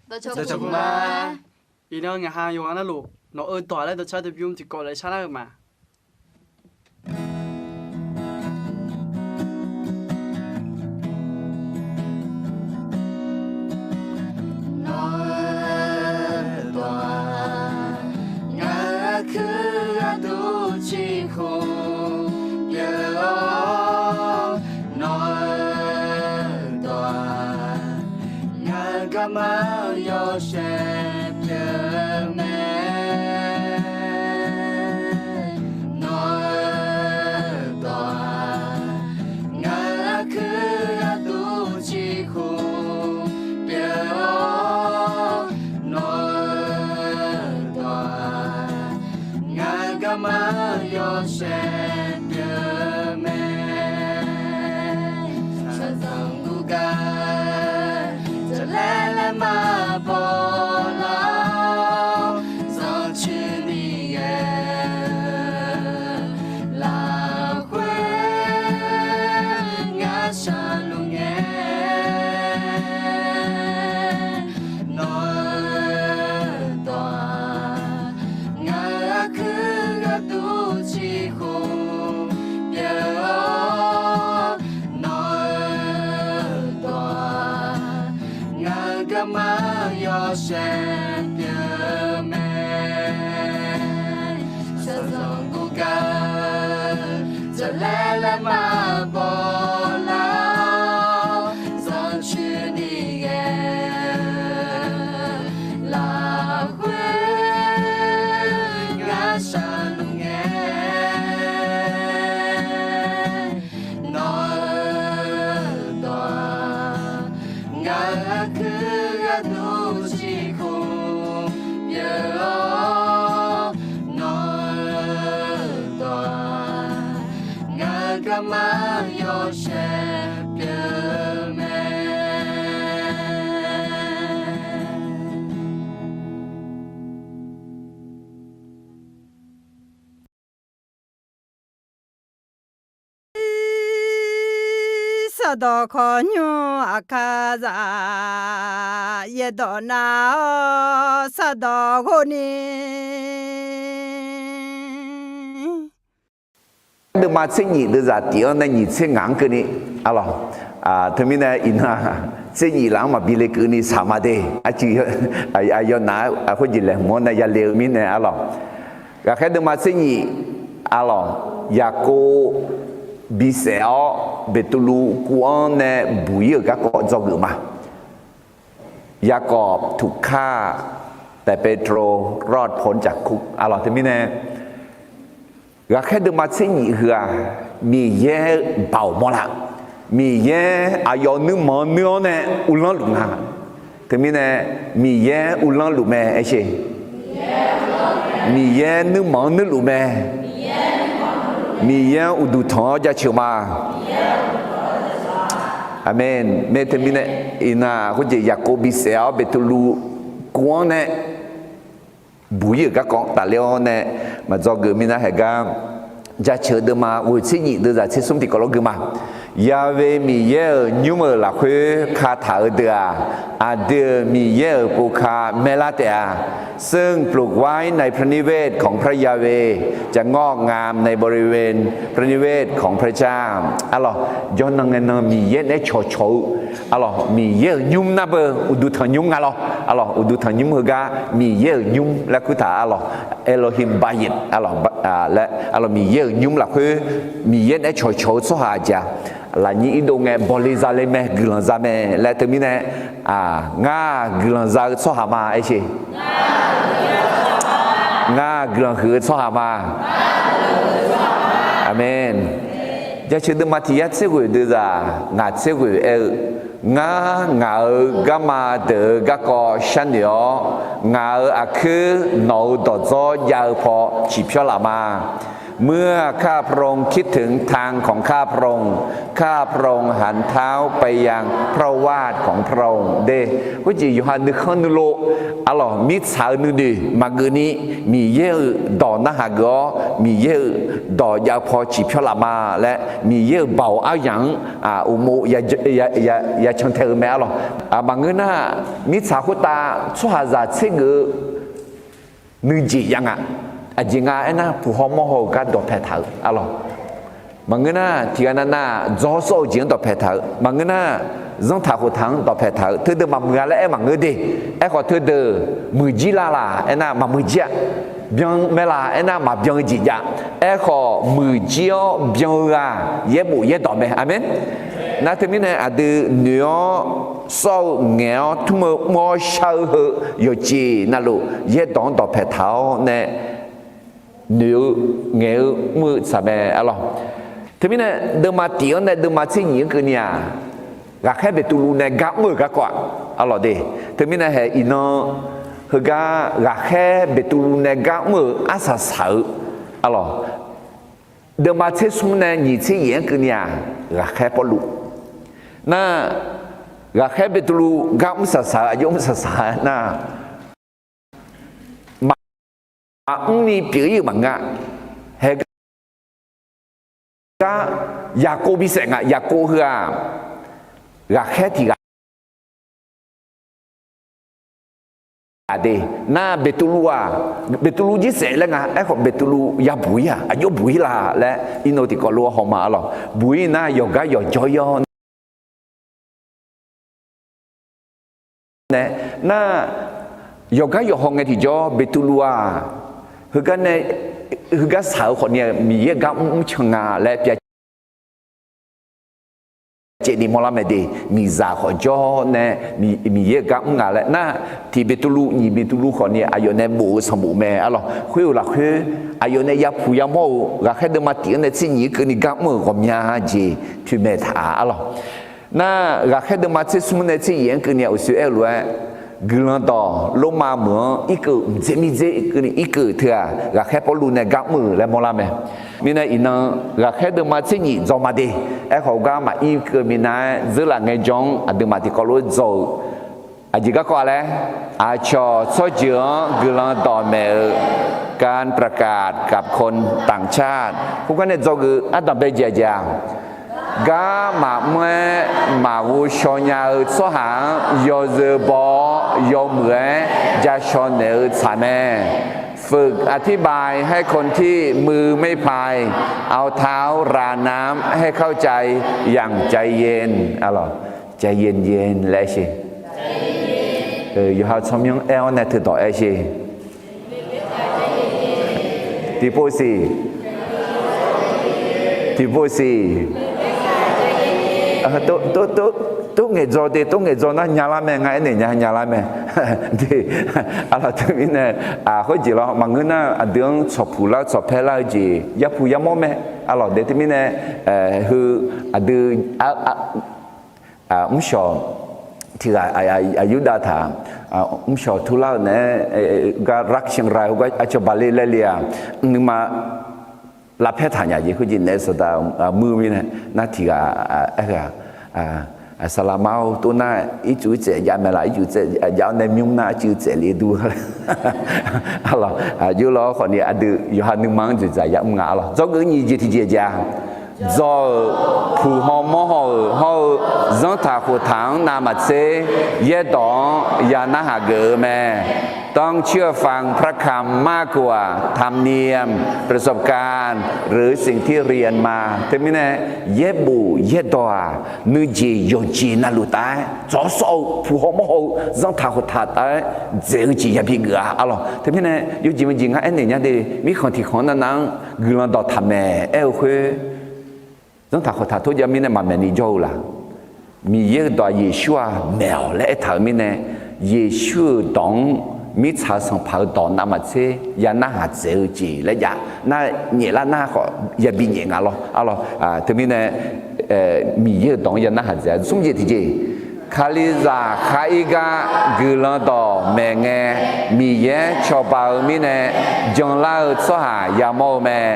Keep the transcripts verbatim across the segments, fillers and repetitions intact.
Dawqcawq ma. Iqnan ngaq ha yawqghaq navluf nawq-eu dawq laer dawqcar dawqbymr tiqkawv laer sharlar-eu ma. Nawq-eu dawq-aq, ngaq-euq aqkuir gharduq ciqkhmq pyeuf-awr, nawq-eu dawq-aq, ngaq-euq garma yawshaef pyeuf mae. Nawq-eu dawq-aq, ngaq-euq aqkuir gharduq ciqkhmq pyeuf-awr, nawq-eu dawq-aq, ngaq-euq garma yawshaef pyeuf mae. Shaqzanq guvgar jaqlaer laer maqbaw lar-awr, zanrcuini ghae-eu lafkhoer ngar shaqluf ngae. Nawq-eu dawq-aq, ngaq-euq aqkuir gharduq ciqkhmq pyeuf-awr, nawq-eu dawq-aq, ngaq-euq garma yawshaef pyeuf mae. Shaqzanq guvgar jaqlaer laer maqbaw lar-awr, zanrcuini ghae-eu lafkhoer ngar shaqluf ngae. Nawq-eu dawq-aq, ngaq-euq aqkuir gharduq ciqkhmq pyeuf-awr, nawq-eu dawq-aq, ngaq-euq garma yawshaef pyeuf mae. Saqdawq khawqnymr aqkar zaq, yaerdawq nav-awr saqdawq ghov ni. Deuvma tser nyif deuvzaq tiq-anr nae nyiq tser ngaq-anr keuvni, arlawq. Teumirnae iqnan tser nyif laf-anr maqbi le keuvni saq ma de. Aqyawf naf-aer khoerjeq laeqhmq-anr nae yale-eu mirnae, arlawq. Ghaqkhaer deuvma tser nyif, arlawq, Yaqkov bisaef-awr Beqtuvluv kuv-anr nae buq-ir-euq garkawv dzawgeuf ma. ยากอบถูกฆ่า แต่เปโตรรอดพ้นจากคุก arlawq. Teumirnae ghaqkhaer deuvma tser nyif heu-aq, Miqyaer-eu baoq mawrlar, Miqyaer aqyawf nuirmanq-anr nuir-awr nae uvlanr luf nga. Teumirnae Miqyaer uvlanr luf mae aer sher. Miqyaer nuirmanq-anr nuirluf mae. Miqyaer-anr uqduq tanq-awr jaceuq ma. Aqmeq. Mae teumirnae iqnan khoerjeq Yaqkov bisaef-awr Beqtuvluv kuv-anr nae buq-ir-euq garkawv tafler-awr nae maqdzawgeuf mirnae haegar jaceuq deuvma ghoeq tser nyif deuvzaq tser smr tiqkawv lawr gui ma. Ya'we Miqyaer-euq nymr-euq lafkhoer kataq-eu deuq-aq, aqdui-euq Miqyaer-euq povka maerlar taef-a. ซึ่งปลูกไว้ในพระนิเวศของพระยาเวห์ จะงอกงามในบริเวณพระนิเวศของพระเจ้า arlawq. Jawrnan ngae nan Miqyaer naeq-aer cawqcawq-eu, arlawq, Miqyaer-euq nymr nar beu uqduq tanqnymr nga lawr, arlawq, uqduq tanqnymr heugar Miqyaer-euq nymr laer kurtaq, arlawq, Elohim Bayit, arlawq, laer, arlawq, Miqyaer-euq nymr lafkhoer Miqyaer naeq-aer cawqcawq-eu tsawrhaq jeq-a. Lafnyir irdov ngae bawle zale mae, guiqlanq za mae laer teumirnae, ngar guiqlanq za-eu tsawrhaq ma aer sher. Ngar guiqlanq huiq-eu tsawrhaq ma. Aqmeq. Jaceuq deuvma tiq yar tser ghoeq deuvzaq ngaq tser ghoeq aer-eu, ngar ngaq-euq garma deuq-euq garkawv sharnoeq-awr, ngaq-euq aqkuir nawq-euq dawqdzawr jav-eu paw ciqpyawr laf ma. เมื่อข้าพระองค์คิดถึงทางของข้าพระองค์ ข้าพระองค์หันเท้าไปยังพระวาทของพระองค์ de. Khoerjeq yawqha nuikhanr nuilov, arlawq, mirtsaq-eu nuinoeq maqgeuf ni, Miqyaer-euq dawq narhaq geuf-awr, Miqyaer-euq dawq jav paw ciqpyawr laf ma laer, Miqyaer-euq baoq aryamq-anr uqmov ya, ya, ya, ya cantae-eu mae, arlawq. Maqngeur nar, mirtsaq khoertav tsawrhaqzaq tsergeuf-eu nuijeq jav nga. Aqjeq nga aernar, puq haw mawr haw-eu gar dawqpae taq-eu, arlawq. Maqngeur nar, tiqghaq navnav dzawr sawr-eu jeq-anr dawqpae taq-eu, maqngeur nar, zanrtaq khoftaq-anr dawqpae taq-eu, teudeuq maqmuiq-a laer aer maqngeur de. Aerkhawf teudeuq muiqjir la laq aernar, maqmuiqjir-a. Byan mae laq aernar, maqbyan-eu jeq jav. Aerkhawf muiqjir-awr byan-eu ghaq yaerbof yaerdawq mae. Aqmeq. Nar teumirnae aqdui noeq-awr sawr-eu ngaeq-awr tmr-eu mr-awr shar-eu heu yawqjeq navluf yaerdawq-anr dawqpae taq-awr nae noeq-eu ngaeq-eu mr-eu tsaq mae, arlawq. Teumirnae deuvma tif-anr nae deuvma tser nyif-anr keuvni-aq, ghaqkhaer Beqtuvluv nae gar mr-euq garkawv-aq, arlawq de. Teumirnae haeq iqnan heugar ghaqkhaer Beqtuvluv nae gar mr-euq arsaq saq-eu, arlawq. Deuvma tser smr nae nyiq tser yaef-anr keuvni-aq, ghaqkhaer Pawrluv. Nar, ghaqkhaer Beqtuvluv gar mr saq saq-eu aqjox mr saq saq nar, maqmr ni pyeuf-ir-euq maqngeur-a. Haeq gar Yaqkov bisaef nga. Yaqkov heu-aq, ghaqkhaer tiq ghaq de. Nar Beqtuvluv-aq, Beqtuvluv jir saef laer nga. Aerkhawf Beqtuvluv yabuq-ir-aq, aqjox buq-ir la laer iqnan tiqkawv lof-aer hawma, arlawq. Buq-ir nar yawqgar yawqjawr-ir-awr nae, nar, yawqgar yawqhaw ngae tiqjawr Beqtuvluv-aq, heugar nae, heugar saq-eu khawfni Miqyaer gar mrmr can nga laer pyav caevni mawrlar mae de. Miqzaq khawf jawr nae Miqyaer-euq gar mr nga laer nar, tiq Beqtuvluv nyiq Beqtuvluv khawfni aqyawf nae bof-eu sanqbof mae, arlawq. Khoer-euq lafkhoer aqyawf nae yapuq yamawr-euq ghaqkhaer deuvma tif-anr nae tser nyiq-anr keuvni gar mr-euq ghawqmya jeq toeqmaeq taq-a, arlawq. Nar, ghaqkhaer deuvma tser smr nae tser yaef-anr keuvni-aq, uqshoe aer-eu lof-aer, guiqlanq dawq Lormav meuq-anr irkeuv mqdzer mirdzer keuvni irkeuv teu-aq, ghaqkhaer Pawrluv nae gar mr-euq laer mawrlar mae. Mirnae iqnan ghaqkhaer deuvma tser nyiq dzaw ma de. Aerkhawf gar maqir keuv minav-aer dzeurlaf ngaejawr-anr aqduimaf tiqkawv lof-aer dzaw-euq aqjeq garkawv-a laer, aqcawq tsawrjeuq-anr guiqlanq dawqmaeq-eu การประกาศกับคนต่างชาติ khoergar nae dzawgeuf ardanqbae jeq aqjeq-aq, gar maqmr-aer maqghov shaw nya-eu tsawrhaq-anr yawzeu baw-awr yawmuiq-aer ja shaw naeq-eu tsaq mae. ฝึกอธิบายให้คนที่มือไม่พาย เอาเท้าราน้ำให้เข้าใจอย่างใจเย็น laer aer-eu. Yawqha-eu tsawrmyanr aer-awr nae teudawq aer sher. Tiqpov siq. Tiqpov siq. Tov ngaeqdzaw de, tov ngaeqdzaw nar nyalar mae, ngar aernaeq nya nyalar mae. Arlawq, teumirnae, khoerjeq lawr maqngeur nar aqdui-anr tsawqpuq lar-eu tsawqpaer lar-eu jeq yapuq yamawr mae. Arlawq de, teumirnae, heu, aqdui mrshawq tiq ghaq aqyuif dav taq, mrshawq turlar-eu naeq-aer gar รักเชียงราย heugar aqcawq baqle laer le-aq, nuima lavpaer taq nya jeq khoerjeq naeq-aer saqdaq muir mirnae nar tiq ghaq aer-eu-aq, saqlaqma-or, tov nar ircuf irtsaev jav mae laf, ircuf irtsaev jav-awr nae mymr nar ircuf irtsaev le dur. Arlawq, aqjox lawr khawfni aqdui yawqha nuima-anr dzoeqdzaq ya mr nga. Arlawq, dzawgeuf nyiq jeq tiqjeq jav-a. Dzaw-euq, puq haw mawr haw-euq hawr-eu zanrtaq khoftaq-anr navmaqtser yaerdawq-anr ya narhaq geuf-eu mae. ต้องเชื่อฟังพระคำมากกว่าธรรมเนียม ประสบการณ์ หรือสิ่งที่เรียนมา Teumirnae yaerbof yaerdawq-aq, nuijeq yawqjeq navluf taf-aer dzaw-awr sawr-eu puq haw mawr haw-eu zanrtaq khoftaq taf-aer dzaeq-eu jeq yabi geuf-a. Arlawq, teumirnae yawjeq maeqjeq ngar aernaeq nya de, mirkhanq tiqkhanq-anr navnav-anr guiqlanq dawqtaq maeq aer-eu khoer, zanrtaq khoftaq tov jav mirnae maqmaeq ni jawr-eu laf. Miqyaer-euq dawq-aq Yeqsur-aq maeq-awq laer aertaq-euq mirnae, Yeqsur-euq dawq-anr mirtsaq-eu sanqpaq-eu dawq navmaqtser ya narhaq dzaeq-eu jeq laer jav nar, nyaef lar nar khawf yabi nyaef nga lawr. Arlawq, teumirnae Miqyaer-euq dawq-anr ya narhaq dzaeq-a. Smr jeq tiqjeq, Kalizaq khar-ir gar guiqlanq dawqmaeq ngae, Miqyaer cawba-eu mirnae janlar-eu tsawrhaq yamawr-eu mae.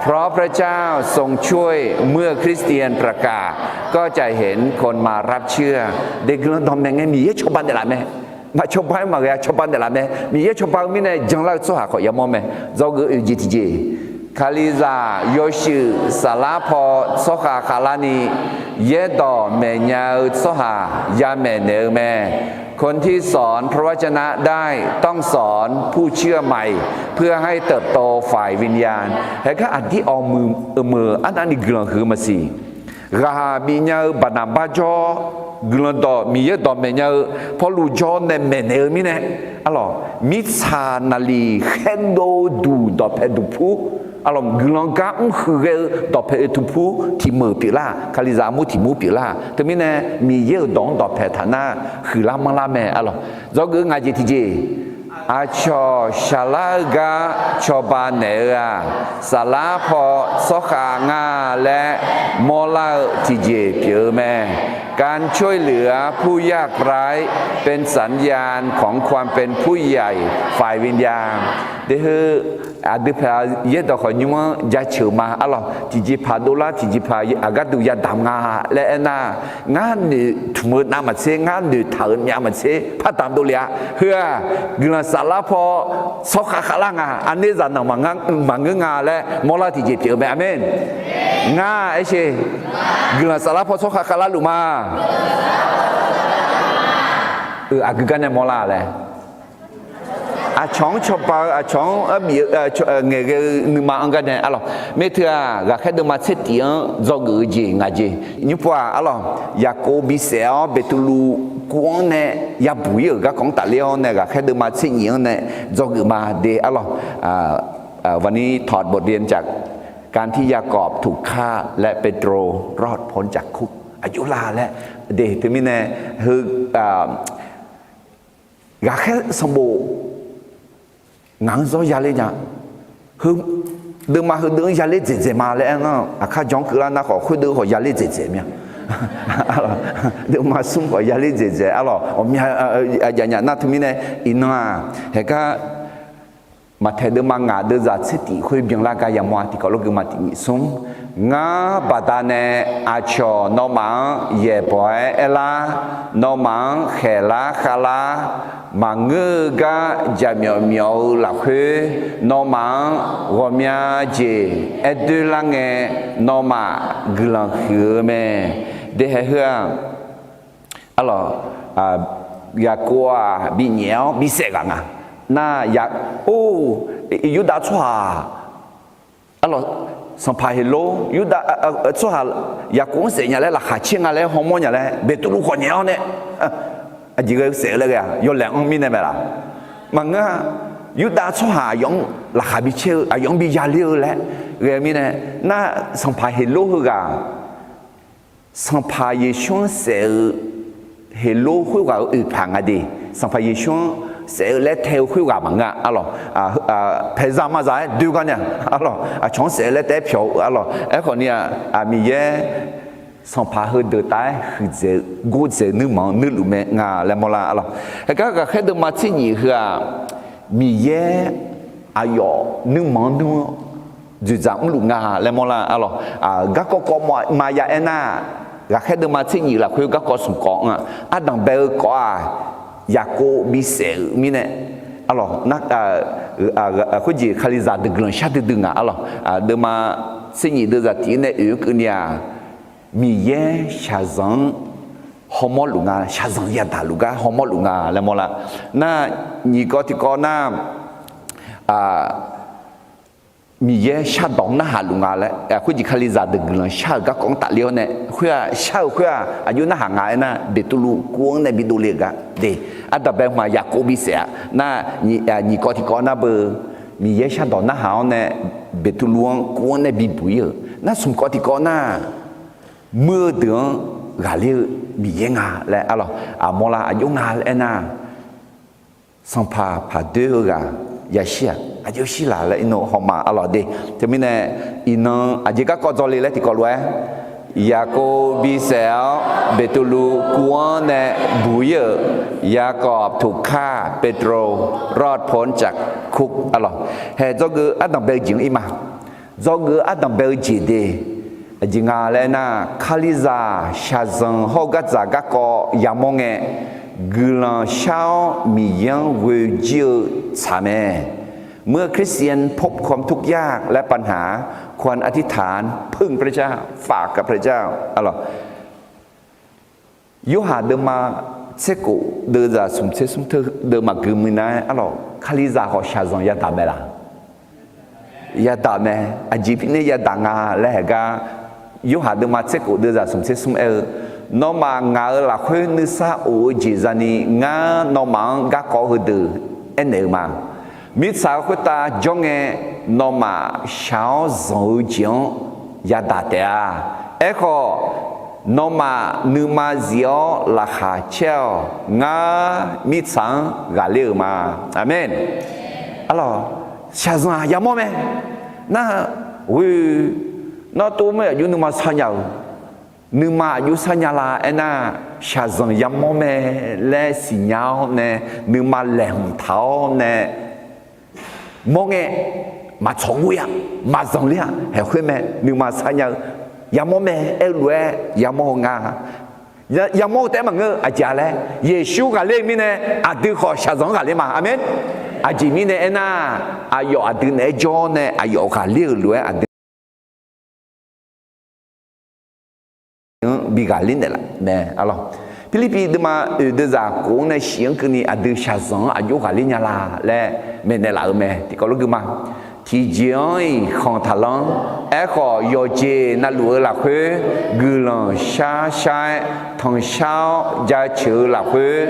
เพราะพระเจ้าทรงช่วย เมื่อคริสเตียนประกาศ ก็จะเห็นคนมารับเชื่อ Deuq guiqlanq dawqmaeq ngae Miqyaer cawba naeqlaf mae. Maqcawba-aer maqghae-a, cawba naeqlaf mae. Miqyaer cawba-eu mirnae janlar-eu tsawrhaq khawf yamawr mae. Dzawgeuf oeq jeq tiqjeq, Kalizaq yawshuif saflar paw tsawrkhav khavlarni, yaerdawq maeqnya-eu tsawrhaq yamaeq naeq-eu mae. คนที่สอนพระวจนะได้ ต้องสอนผู้เชื่อใหม่ เพื่อให้เติบโตฝ่ายวิญญาณ Haegar aqdir awq muiq-euq meuq arnavni guiqlanq huiq-eu maqsiq. Ghaq bifnya-eu Baqnaqbar jawr, guiqlanq dawq Miqyaer dawq maeqnya-eu Pawrluv jawr nae maeqnaeq-eu mirnae, arlawq, mirtsaq naqliq khaerdov-eu duq dawqpae duqpur, arlawq, guiqlanq gar mrhuiq ghae-eu dawqpae oe tuqpur tiq meuq pyeuflar, Kalizaq armur tiq mur pyeuflar. Teumirnae Miqyaer-euq dawq-anr dawqpae taq nar huiqlar manrlar mae, arlawq. Dzawgeuf ngaq jeq tiqjeq, aqcawq shaqlar-eu gar cawba naeq-eu-aq, saflar paw tsawrkhav nga laer mawrlar-eu tiqjeq pyeuf-eu mae. การช่วยเหลือผู้ยากไร้ เป็นสัญญาณของความเป็นผู้ใหญ่ ฝ่ายวิญญาณ Deuq heu aqdui paq yaerdawq khawf nymr-anr jaceuq ma, arlawq, tiqjeqpaq dovlar tiqjeqpaq aqgar duq yadamq nga laer aernar, ngar noeqtmq-eu navmaqtser, ngar noeqtaq-euq myavmaqtser pardamq dovle-a. Heu-aq, guiqlanq saflar paw tsawrkhav khavlar nga, aqnerzaq nanq maqngeur nga laer mawrlar tiqjeq pyeuf-eu mae. Aqmeq. Ngar aersher, guiqlanq saflar paw tsawrkhav khavlar luf ma. Euq aqgeu gar nae mawrlar laer aqcawq-anr cawba-eu, aqcawq-anr arbif-eu ngaeqghae-eu nuima-anr gar nae, arlawq, maerteu-aq, ghaqkhaer deuvma tser tif-anr dzawgeuf-eu jeq ngaq jeq. Nymrpov-aq, arlawq, Yaqkov bisaef-awr Beqtuvluv kuv-anr nae yabuq ir-euq garkawv-anr tafler-awr nae ghaqkhaer deuvma tser nyif-anr nae dzawgeuf ma de, arlawq. วันนี้ถอดบทเรียนจาก การที่ยากอบถูกฆ่า และเปโตรรอดพ้นจากคุก aqjox la laer de. Teumirnae heu ghaqkhaer sanqbof ngaq-anr zawr yaler nya. Heu deuvma heudeuq-anr yaler dzaeqdzaeq ma laer aernar, aqkar jan-anr keuvlar nar khawf khoerdeuq khawf yaler dzaeqdzaeq mya. Deuvma smr khawf yaler dzaeqdzaeq, arlawq, aqmya aqjaf nya nar. Teumirnae iqnan-aq, haegar Maqtaeq deuvma ngaq deuvzaq tser tif khoer byanlar gar yamawr-a. Tiqkawv lof geufma tiq nyif smr. Ngar baqdanae aqcawq nawmaf-anr yaeqbawq-aer aerlar, nawmaf-anr khaeqlar khavlar, maqngeur-eu gar jaqmyawf myawf-eu lafkhoer, nawmaf-anr ghawqmya jeq aer doerlar ngae, nawmaf guiqlanq huiq-eu mae. Dehaeq heu-aq, arlawq, Yaqkov-aq binyaef-awr bisaef ghaq nga. Nar, or, Yurdav tsawrhaq, arlawq, sanqpaq Heqlor, Yurdav tsawrhaq Yaqkov-anr saef nya laer laqkhaq caer nga laer hawmawr nya laer Beqtuvluv khawf nyaef-awr nae, aqjeq ghae-eu saef-eu laer ghae-aq, yawlaeq-anr mirnae mae laf. Maqngeur-a, Yurdav tsawrhaq aqyawf-anr laqkhaq bi caer-eu, aqyawf-anr bi yaler-eu laer ghae-eu mirnae, nar, sanqpaq Heqlor heughaq Sanqpaq Yeqsur-anr saef-eu Heqlor khoerghaq-euq oeqpaq nga de. Sanqpaq Yeqsur-anr saef-eu laer tae-eu khoerghaq maqngeur-a, arlawq, paeqzaq maqzaq-aer doe gar nya, arlawq, aqcawq-anr saef-eu laer taef-aer pyawq-eu, arlawq, aerkhawf ni-aq, Miqyaer sanqpaq heudeuq taf-aer huiqdzaeq-eu gordzaeq-eu nuirmanq-anr nuirluf mae nga laer mawrlar, arlawq. Haegar ghaqkhaer deuvma tser nyif heu-aq, Miqyaer aqyawf nuirmanq-anr nuir-awr dzoeqdzaq mrluf nga laer mawrlar, arlawq. Garkawv kawv maqya aernar, ghaqkhaer deuvma tser nyif lafkhoer garkawv smq kawv-anr-aq, ardanq bae-eu kawv-aq, Yaqkov bisaef-euq mirnae, arlawq, khoerjeq Kalizaq deuq guiqlanq shar duidui nga, arlawq, deuvma tser nyif deuvzaq tif-aer nae oeq-eu keuvni-aq, Miqyaer shaqzanq-anr hawmawr luf nga, shaqzanq yadaq luf gar hawmawr luf nga laer mawrlar. Nar, nyiq kawv tiqkawv nar, Miqyaer shardawq-anr narhaq luf nga laer, khoerjeq Kalizaq deuq guiqlanq shar-euq garkawv-anr tafler-awr nae, khoer-aq shar-euq khoer-aq aqjox narhaq nga aernar, Beqtuvluv kuv-anr nae bidov le-euq gar de. Ardanq bae hmq-aq Yaqkov bisaef-a. Nar, nyiq kawv tiqkawv nar beu, Miqyaer shardawq narhaq-awr nae Beqtuvluv-anr kuv-anr nae bibuq ir-euq. Nar, smq kawv tiqkawv nar, muir-eu deuq-anr ghaqler-eu Miqyaer nga laer, arlawq, aqmawrlar aqjox nga laer aernar, sanqpaq paq doer-eu ghaq yashir-aq, aqjox shir laq laer iqnan hawma, arlawq de. Teumirnae, iqnan aqjeq garkawv dzawle laer tiqkawv lof-aer, Yaqkov bisaef-awr Beqtuvluv kuv-anr nae buq ir-euq, ยากอบถูกฆ่า เปโตรรอดพ้นจากคุก arlawq. Hae dzawgeuf ardanq bae-eu jeq-anr ir ma. dzawgeuf-eu ardanq bae-eu jeq de. Aqjeq nga laer aernar, Kalizaq shaqzanq hawr-eu gardzaq garkawv yamawr ngae, guiqlanq shar-awr Miqyaer-anr ghoejir-eu tsaq mae. เมื่อคริสเตียนพบความทุกข์ยากและปัญหา ควรอธิษฐานพึ่งพระเจ้า ฝากกับพระเจ้า Yorhaq deuvma tserkhof deuvzaq smq tser smr teu deuv maqgui muiq nar-aer arlawq, Kalizaq khawf shaqzanq yadaq mae laq? Yadaq mae. Aqjeq mirnae yadaq nga laer haeq gar, Yorhaq deuvma tserkhof deuvzaq smq tser smr aer-eu, nawmaf ngaq-euq lafkhoer nuisar of-eu jeq zani ngar nawmaf-anr garkawv heudeuq aernaeq-eu ma. Mirtsaq-eu khoertav jawr ngae, nawmaf shaq-awr zanq-eu jeq-anr yadaq taef-a. Aerkhawf, nawmaf nuima zif-awr laqkhaq caer-awq. Ngar mirtsaq-anr ghaqler-euq ma. Aqmeq. Arlawq, shaqzanq-aq yamawr mae. Nar-eu, ghoe, nawr tov mr aqjox nuima sar nya-euq, nuima aqjox sar nya la aernar, shaqzanq yamawr mae laer siqnya-awr nae, nuima laeqhmq taq-awr nae, mawr ngae, maqtsawq ghoe-a, maqzanq ler-a, haeq khoer mae, nuima sar nya-eu, yamawr mae aer-eu lof-aer yamawr-eu nga. Yamawr-eu taef-aer maqngeur-eu aqjeq-a laer, Yeqsur ghaqler-eu mirnae, aqdui khawf shaqzanq-anr ghaqler ma. Aqmeq. Aqjeq mirnae aernar, aqyawf aqdui naeq-aer jawr nae aqyawf ghaqler-euq lof-aer aqdui anr bi ghaqler naeqlaf mae. Arlawq, Pirlirpiv deuvma oeq deuvzaq khof-anr nae shif-anr keuvni aqdui shaqzanq-anr aqjox ghaqler nya la laer maeqnaeq laf-euq mae. Tiqkawv lof gui ma. Tiqjeq-anr-iq khanq taqlanr. Aerkhawf, yawqjeq navluf-eu lafkhoer guiqlanq shar shar-aer, tanqshar-awr jaceuq-eu lafkhoer,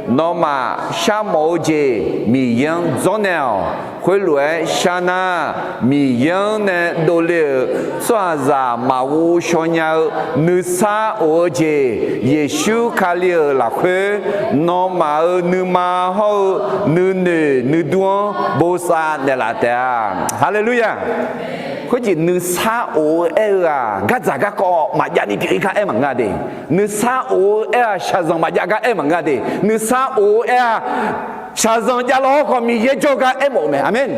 nawmaf sharmawf-eu jeq Miqyaer-anr dzawrnaeq-awq. Khoerlof-aer shar nar, Miqyaer-anr nae dovle-euq tsawrhaqzaq maqghov shaw nya-eu nuisar of-eu jeq, Yeqsur Kali-euq lafkhoer nawmaf-euq nuima hawr-eu nuinoeq nuidur-anr bosav naeqlaf taef-a. Haleluya! Khoerjeq nuisar of-eu aer-eu-aq, gardzaq garkawv maqjav ni pyeuf-ir gar aer maqngeur de. Nuisar of-eu aer-aq, shaqzanq maqjav gar aer maqngeur de. Nuisar of-eu aer-aq, shaqzanq javlawr khawf Miqyaer jawr gar aermawf-eu mae. Aqmeq.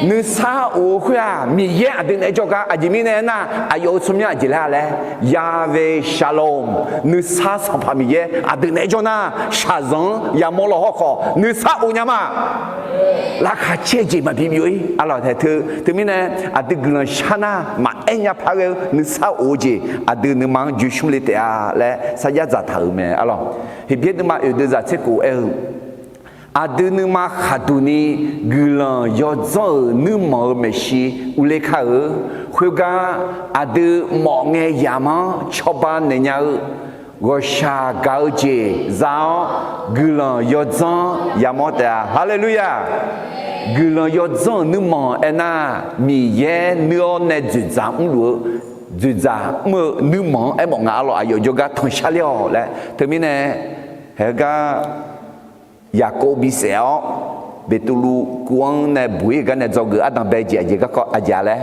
Nuisar of-eu khoer-aq, Miqyaer aqdui naeq-aer jawr gar. Aqjeq mirnae aernar, aqyawf-euq tsawrmyanr aqjeq laer-a laer, Yahweh Shalom, nuisar Sanqpaq Miqyaer aqdui naeq-aer jawr nar, shaqzanq-anr yamawr lawr hawr khawf nuisar of nya ma. Laqkhaq caer-eu jeq maqbi byov-ir. Arlawq tae teu, teumirnae aqdui guiqlanq shar nar maqaer nya par ghae-eu nuisar of-eu jeq aqdui nuima-anr joe shmr le taef-a laer sarjax dzaqtaq-euq mae. Arlawq, Heqbyaer deuvma oeq deuvzaq tserkhof aer-eu, aqdui nuima khaqduq ni guiqlanq yawdzanr-euq nuirmanq-euq maeqshi urler kar-eu. Khoergar, aqdui mawf ngae yamq-anr cawba naeq nya-eu ghawqshaq gaq-eu jeq za-awr, guiqlanq yawdzanr yamawr taef-a. Haleluya! Guiqlanq yawdzanr-euq nuirmanq aernar, Miqyaer nuir-awr nae dzoeqdzaq mrluf-eu, dzoeqdzaq mr-eu nuirmanq-anr aermawf nga. Arlawq, aqyawf jawrgar tanqshar ler-awq laer. Teumirnae, haegar Yaqkov bisaef-awr, Beqtuvluv kuv-anr nae buq-ir-eu gar nae dzawgeuf ardanq bae jeq aqjeq garkawv aqjeq-a laer,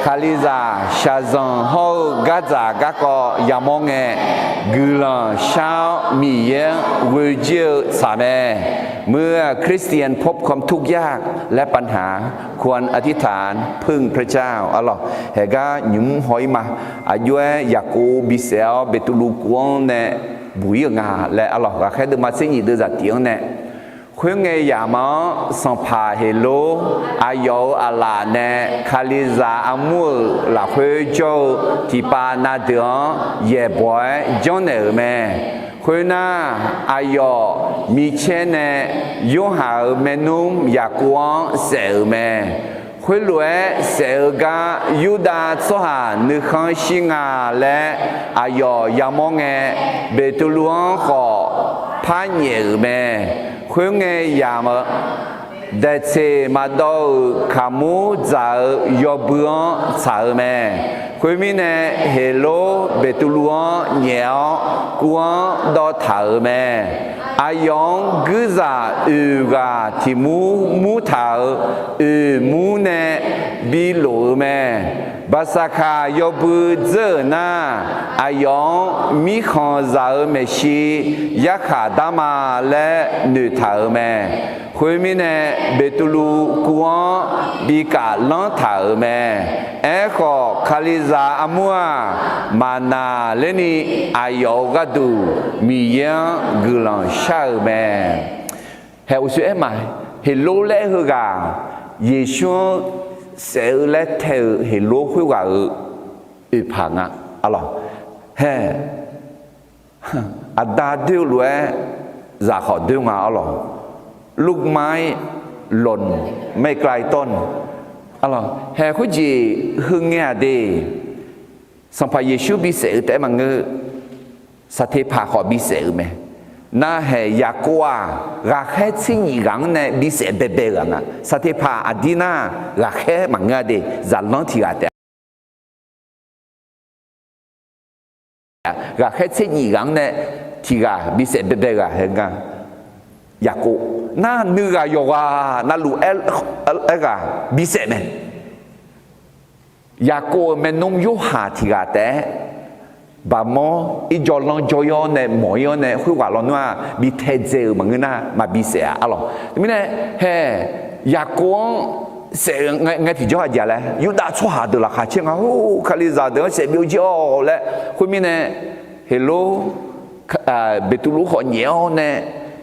Kalizaq shaqzanq hawr-eu gardzaq garkawv yamawr ngae, guiqlanq shar-awr Miqyaer-anr ghoejir-eu tsaq mae. เมื่อคริสเตียนพบความทุกข์ยากและปัญหา ควรอธิษฐานพึ่งพระเจ้า Arlawq, haegar nymq mr haw-ir ma. Aqjox-aer Yaqkov bisaef-awr Beqtuvluv kuv-anr nae buq-ir-euq nga laer. Arlawq, Ghaqkhaer deuvma tser nyif deuvzaq tif-anr nae, khoerngae yamq-anr sanqpaq Heqlor aqyawf-euq aqlaf nae Kalizaq armur-euq lafkhoer jawr-eu tiqpav na deuq-anr yaeqbawq-aer janrnaeq-euq mae. Khoernar, aqyawf micaer nae Yorhaq-euq maernmr Yaqkov-anr saef-euq mae. Khoerlof-aer saef-eu gar Yurdav tsawrhaq nuikhanr shir nga laer aqyawf yamawr ngae, Beqtuvluv-anr khawf par nyaef-euq mae. Khoerngae yamq-eu daeqtseq maqdawv-euq kaqmur dzaq-eu yawbui-anr tsaq-eu mae. Khoermirnae, Heqlor Beqtuvluv-anr nyaef-awr kuv-anr dawv taq-euq mae. Aqyawf-anr guirzaq oeq ghaq tiq mur mur taq-euq oeq mur nae bi lof-eu mae. Baqsaqkaq yawbui dzeur-euq nar, aqyawf-anr mirkhanq zaq-eu maeqshi yarkhaq dar ma laer noeqtaq-euq mae. Khoermirnae, Beqtuvluv kuv-anr bi kaf lanr taq-euq mae. Aerkhawf, Kalizaq armur-aq, maqnaqlerni aqyawf-euq gharduq Miqyaer-anr guiqlanq shar-euq mae. Haeq uqshoe aer ma, Heqlor laer aer heughaq, Yeqsur-anr saef-eu laer tae-euq Heqlor khoerghaq-euq oeqpaq nga, arlawq. Haeq, aqda doer-eu lof-aer zaq khawf doer nga, arlawq. ลูกไม้หล่นไม่ไกลต้น Haeq khoerjeq heungae-aq de, Sanqpaq Yeqsur bisaef-eu taef-aer maqngeur, Saqteqpaq khawf bisaef-euq mae. Narhaeq Yaqkov-aq, ghaqkhaer tser nyif ghaq-anr nae bisaef baebae-eu ghaq nga. Saqteqpaq aqdir nar, ghaqkhaer maqngeur-a de, zaqlanr tiq ghaq taef-a. Ghaqkhaer tser nyif ghaq-anr nae tiq ghaq bisaef baebae-eu ghaq hae nga. Yaqkov nar, nuighaq yawqghaq navluf aer, aer ghaq bisaef mae. Yaqkov-euq maernmr Yorhaq tiq ghaq taef-aer, baqmawr irjawr lanr jawr-ir-awr nae mawq-ir-awr nae khoerghaq lawnmr-aq bi taedzae-euq maqngeur nar maqbi saef-a, arlawq. Teumirnae, haeq, Yaqkov-anr saef-eu ngae tiqjawr aqjeq-a laer, Yurdav tsawrhaq deuq laqkhaq caer nga, or, Kalizaq deuq-anr saef byovjir-awq laer. Khoermirnae, Heqlor, Beqtuvluv khawf nyaef-awr nae,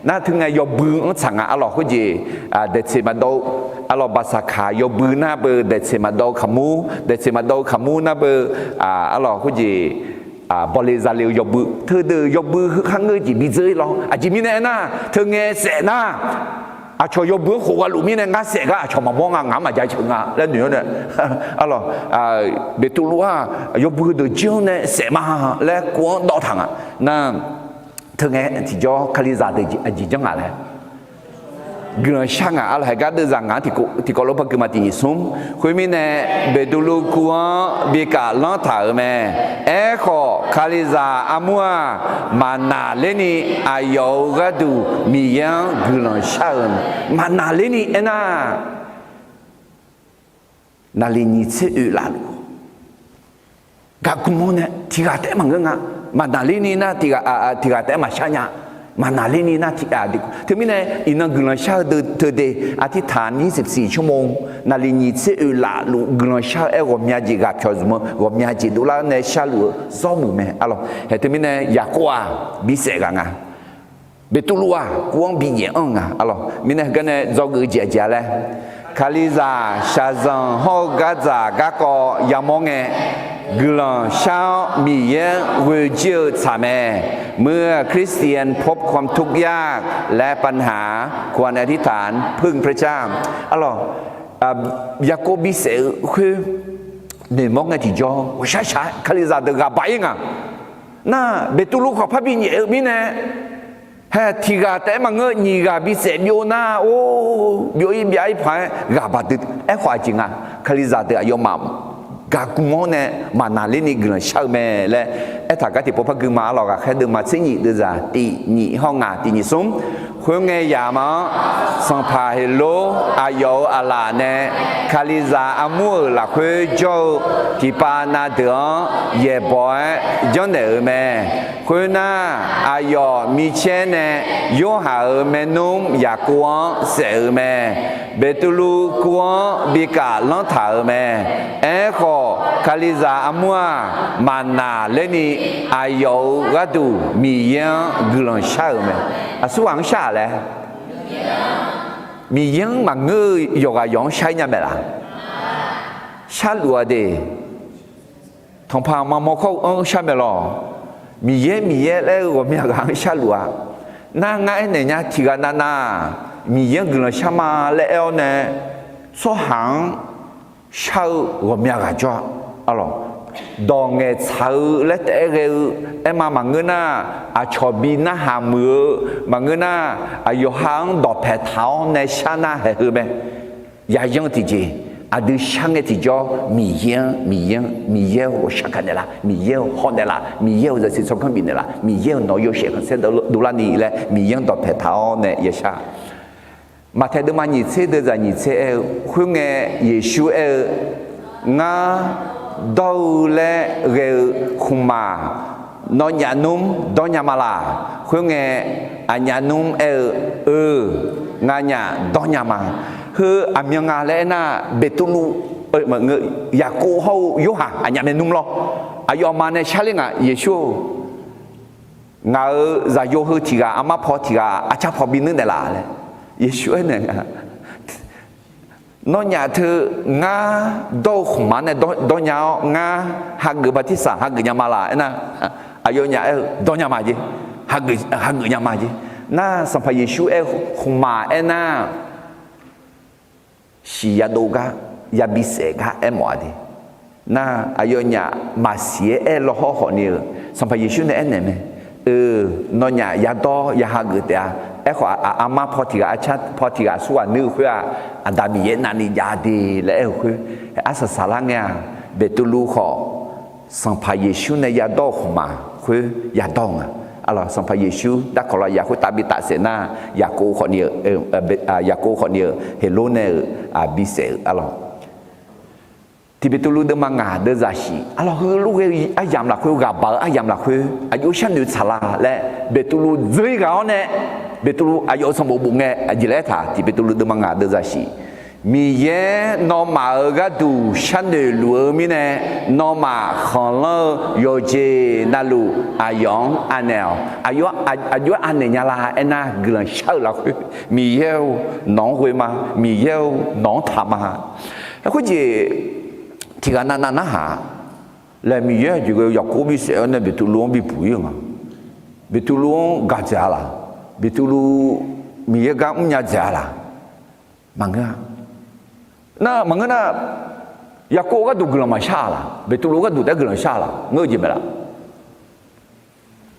nar teu ngae yawbui-anr tsaq nga, arlawq. Khoerjeq, daeqtseq maqdawv-eu, arlawq, Baqsaqkaq yawbui nar beu daeqtseq maqdawv-eu kaqmur, daeqtseq maqdawv-eu kaqmur nar beu, arlawq, khoerjeq, bawle zale-eu yawbui, teudeuq yawbui heu kharngeur jeq bidzeur-ir lawr. Aqjeq mirnae aernar, teu ngae saef nar, aqcawq yawbui-anr khof gha luf mirnae ngar saef gar aqcawq maqmawr nga, ngaq-anr maqjav ceuq nga laer noeq-awr nae, arlawq, Beqtuvluv-aq yawbui heudeuq jir-anr nae saef ma laer kov-anr dawv taq nga. Nar, teu ngae tiqjawr Kalizaq deuq aqjeq janr ngaq laer guiqlanq shar ngaq, arlawq. Haeq gar deuvzaq ngaq-anr tiqkawv lof par gui ma, tiq nyiq smr. Khoermirnae, Beqtuvluv kuv-anr bi kaf lanr taq-euq mae. Aerkhawf, Kalizaq armur-aq, maqnaqlerni aqyawf-euq gharduq Miqyaer-anr guiqlanq shar-euq mae. Maqnaqlerni aernar, naqliq nyiq tser oeq lafluf gaqgmr-awr nae tiq ghaq taef-aer maqngeur nga. Maqnaqlerni nar tiq ghaq taef-aer maqshar nya. Maqnaqlerni nar tiq ghaq, teumirnae iqnan guiqlanq shar-eu deuq teu de, อธิษฐาน ยี่สิบสี่ชั่วโมง, naqliq nyiq tser oeq lafluf guiqlanq shar-eu aer ghawqmya jeq ghaq pyawq zmq-eu ghawqmya jeq dovlar nae sharluf-eu zawr muiq mae, arlawq. Haeq teumirnae Yaqkov-aq bisaef ghaq nga. Beqtuvluv-aq kuv-anr binyaef anr-eu nga, arlawq. Mirnae heugar nae dzawgeuf-eu jeq aqjeq-a laer, Kalizaq shaqzanq hawr-eu gardzaq garkawv yamawr ngae, guiqlanq shar-awr Miqyaer-anr ghoe jir-eu tsaq mae. เมื่อคริสเตียนพบความทุกข์ยากและปัญหา ควรอธิษฐานพึ่งพระเจ้า Arlawq, Yaqkov bisaef-eu khoer noeqmawr ngae tiqjawr ghawqshaq shaq-aer Kalizaq deuq ghaq baq-ir nga. Nar, Beqtuvluv khawf par binyaef-eu mirnae, haeq, tiq ghaq taef-aer maqngeur, nyiq ghaq bisaef byov nar, or, byov-ir byav-ir paq-aer ghaq baq dui. Aerkhawf aqjeq nga, Kalizaq deuq aqyawfmaf gaqgmr-awr nae maqnaqlerni guiqlanq shar-eu mae laer aertaq gar tiqpov par gui ma, arlawq. Ghaqkhaer deuvma tser nyif deuvzaq tiq nyif hawr ngaq tiq nyif smr. Khoerngae yamq-anr, sanqpaq Heqlor aqyawf-euq aqlaf nae Kalizaq armur-euq lafkhoer jawr-eu tiqpav na deuq-anr yaeqbawq-aer janrnaeq-euq mae. Khoernar, aqyawf micaer nae Yorhaq-euq maernmr Yaqkov-anr saef-euq mae. Beqtuvluv kuv-anr bi kaf lanr taq-euq mae. Aerkhawf, Kalizaq armur-aq, maqnaqlerni aqyawf-euq gharduq Miqyaer-anr guiqlanq shar-euq mae. Aqsurghaq-anr shar-aq laer, Miqyaer-anr maqngeur-eu yawqghaq yawq-anr shar-ir nya mae laf? Sharluf-a de. Tanqpaq maqmaw kawr-eu anr-eu shar mae lawq. Miqyaer, Miqyaer laer-eu ghawqmya ghaq-anr sharluf-a. Nar, ngar aernaeq nya, tiq ghaq navnav-aq, Miqyaer-anr guiqlanq shar ma laer aer-awr nae, tsawrhaq-anr shar-eu ghawqmya ghaq jawr-a, arlawq. Dawq ngaeqtsaq-eu laer taef-aer ghae-eu aer ma maqngeur nar, aqcawq bi narhaq muiq-eu maqngeur nar, aqyawf ha-anr dawqpaeq taq-awr nae shar nar haeq heu mae. Yayanr-eu tiqjeq, aqdui shar ngae tiqjawr Miqyaer-anr, Miqyaer-anr, Miqyaer-euq ghawqshaq gaq naeqlaf, Miqyaer-euq hawr naeqlaf, Miqyaer-euq zaqsiq tsawrganr bifnaeq laf, Miqyaer-euq nawq-eu yawshaef khanqsaer dovlarni laer Miqyaer-anr dawqpaeq taq-awr nae yashar. Maqtaeq deuvma nyiq tser deuvzaq nyiq tser aer-eu, khoerngae Yeqsur aer-eu, Ngar dawr-eu laer ghae-eu khmqmaq, nawnyaf nmr dawrnya ma laq? Khoerngae, aqnyaf nmr aer-eu, Eu, nganyaf dawrnya ma. Heu aqmyan nga laer aernar, Beqtuvluv, Yaqkov hawr-eu Yorhaq aqnyaf mae nmr lawr. Aqyawfmaf nae sharler ngaq, Yeqsur-or, ngaq-euq zaqyo heu tiq ghaq armar paw tiq ghaq arcar paw binuir naeqlaf laer Yeqsur aernaeq nga. Nawnyaf teu ngar dawr-eu khmqmaq nae dawrnya-awr, ngar hageuf bartirsaq hageuf nya ma laq aernar, aqyawfnyaf aer-eu, Dawrnya ma jeq. Hageuf nya ma jeq. Nar Sanqpaq Yeqsur aer-eu khmqmaq aernar, siq yadov gar, yabi saef gar aermawf-a de. Nar aqyawfnyaf maqsiq-aer aer law hawr khawfni-eu, Sanqpaq Yeqsur nae aernaeq mae. Eu, nawnyaf yadawr ya hageuf taef-a. Aerkhawf, armar paw tiq ghaq arcar paw tiq ghaq aqsurghaq nuir-eu khoer-aq, Aqda Miqyaer navni jav de laer aer-eu khoer, arsaq saqlar ngae-aq, Beqtuvluv khawf Sanqpaq Yeqsur nae yadawr-eu khmqmaq khoer yadawr-eu nga. Arlawq, Sanqpaq Yeqsur darkawq lafyaq khoertav bi tafsaef nar, Yaqkov khawfni-eu, Yaqkov khawfni-eu Heqlor nae-euq bisaef-eu arlawq. Tiq Beqtuvluv deuvma ngaq deuvzaq shif, arlawq, heulof ghae-eu aryamq lafkhoer, ghaqbaq-eu aryamq lafkhoer aqjox sharnoeq tsaq la laer Beqtuvluv dzeur-ir ghaq-awr nae, Beqtuvluv aqyawf-euq sanqbof bof ngae aqjeq laer aertaq, Tiq Beqtuvluv deuvma ngaq deuvzaq shif, Miqyaer nawmaf-euq gharduq sharnoeq luf-eu mirnae, nawmaf khanqlanr-eu yawqjeq navluf aqyawf-anr anaeq-awq. Aqjox-aer anaeq nya la aernar, guiqlanq shar-eu lafkhoer, Miqyaer-or, nawq-anr ghoe ma. Miqyaer-or, nawq-anr taq ma. Khoerjeq tiq ghaq navnav narhaq laer, Miqyaer aqjeq ghae-eu Yaqkov bisaef-awr nae Beqtuvluv-anr bibuq-ir-eu nga. Beqtuvluv-anr gaq dzaeq-a laq? Beqtuvluv Miqyaer gar mrnya dzaeq-a laq? Maqngeur-a. Nar maqngeur nar, Yaqkov gharduq guiqlanq maqshar-a laq? Beqtuvluv gharduq taef-aer guiqlanq shar-a laq? Ngeur-eu jeq mae laf?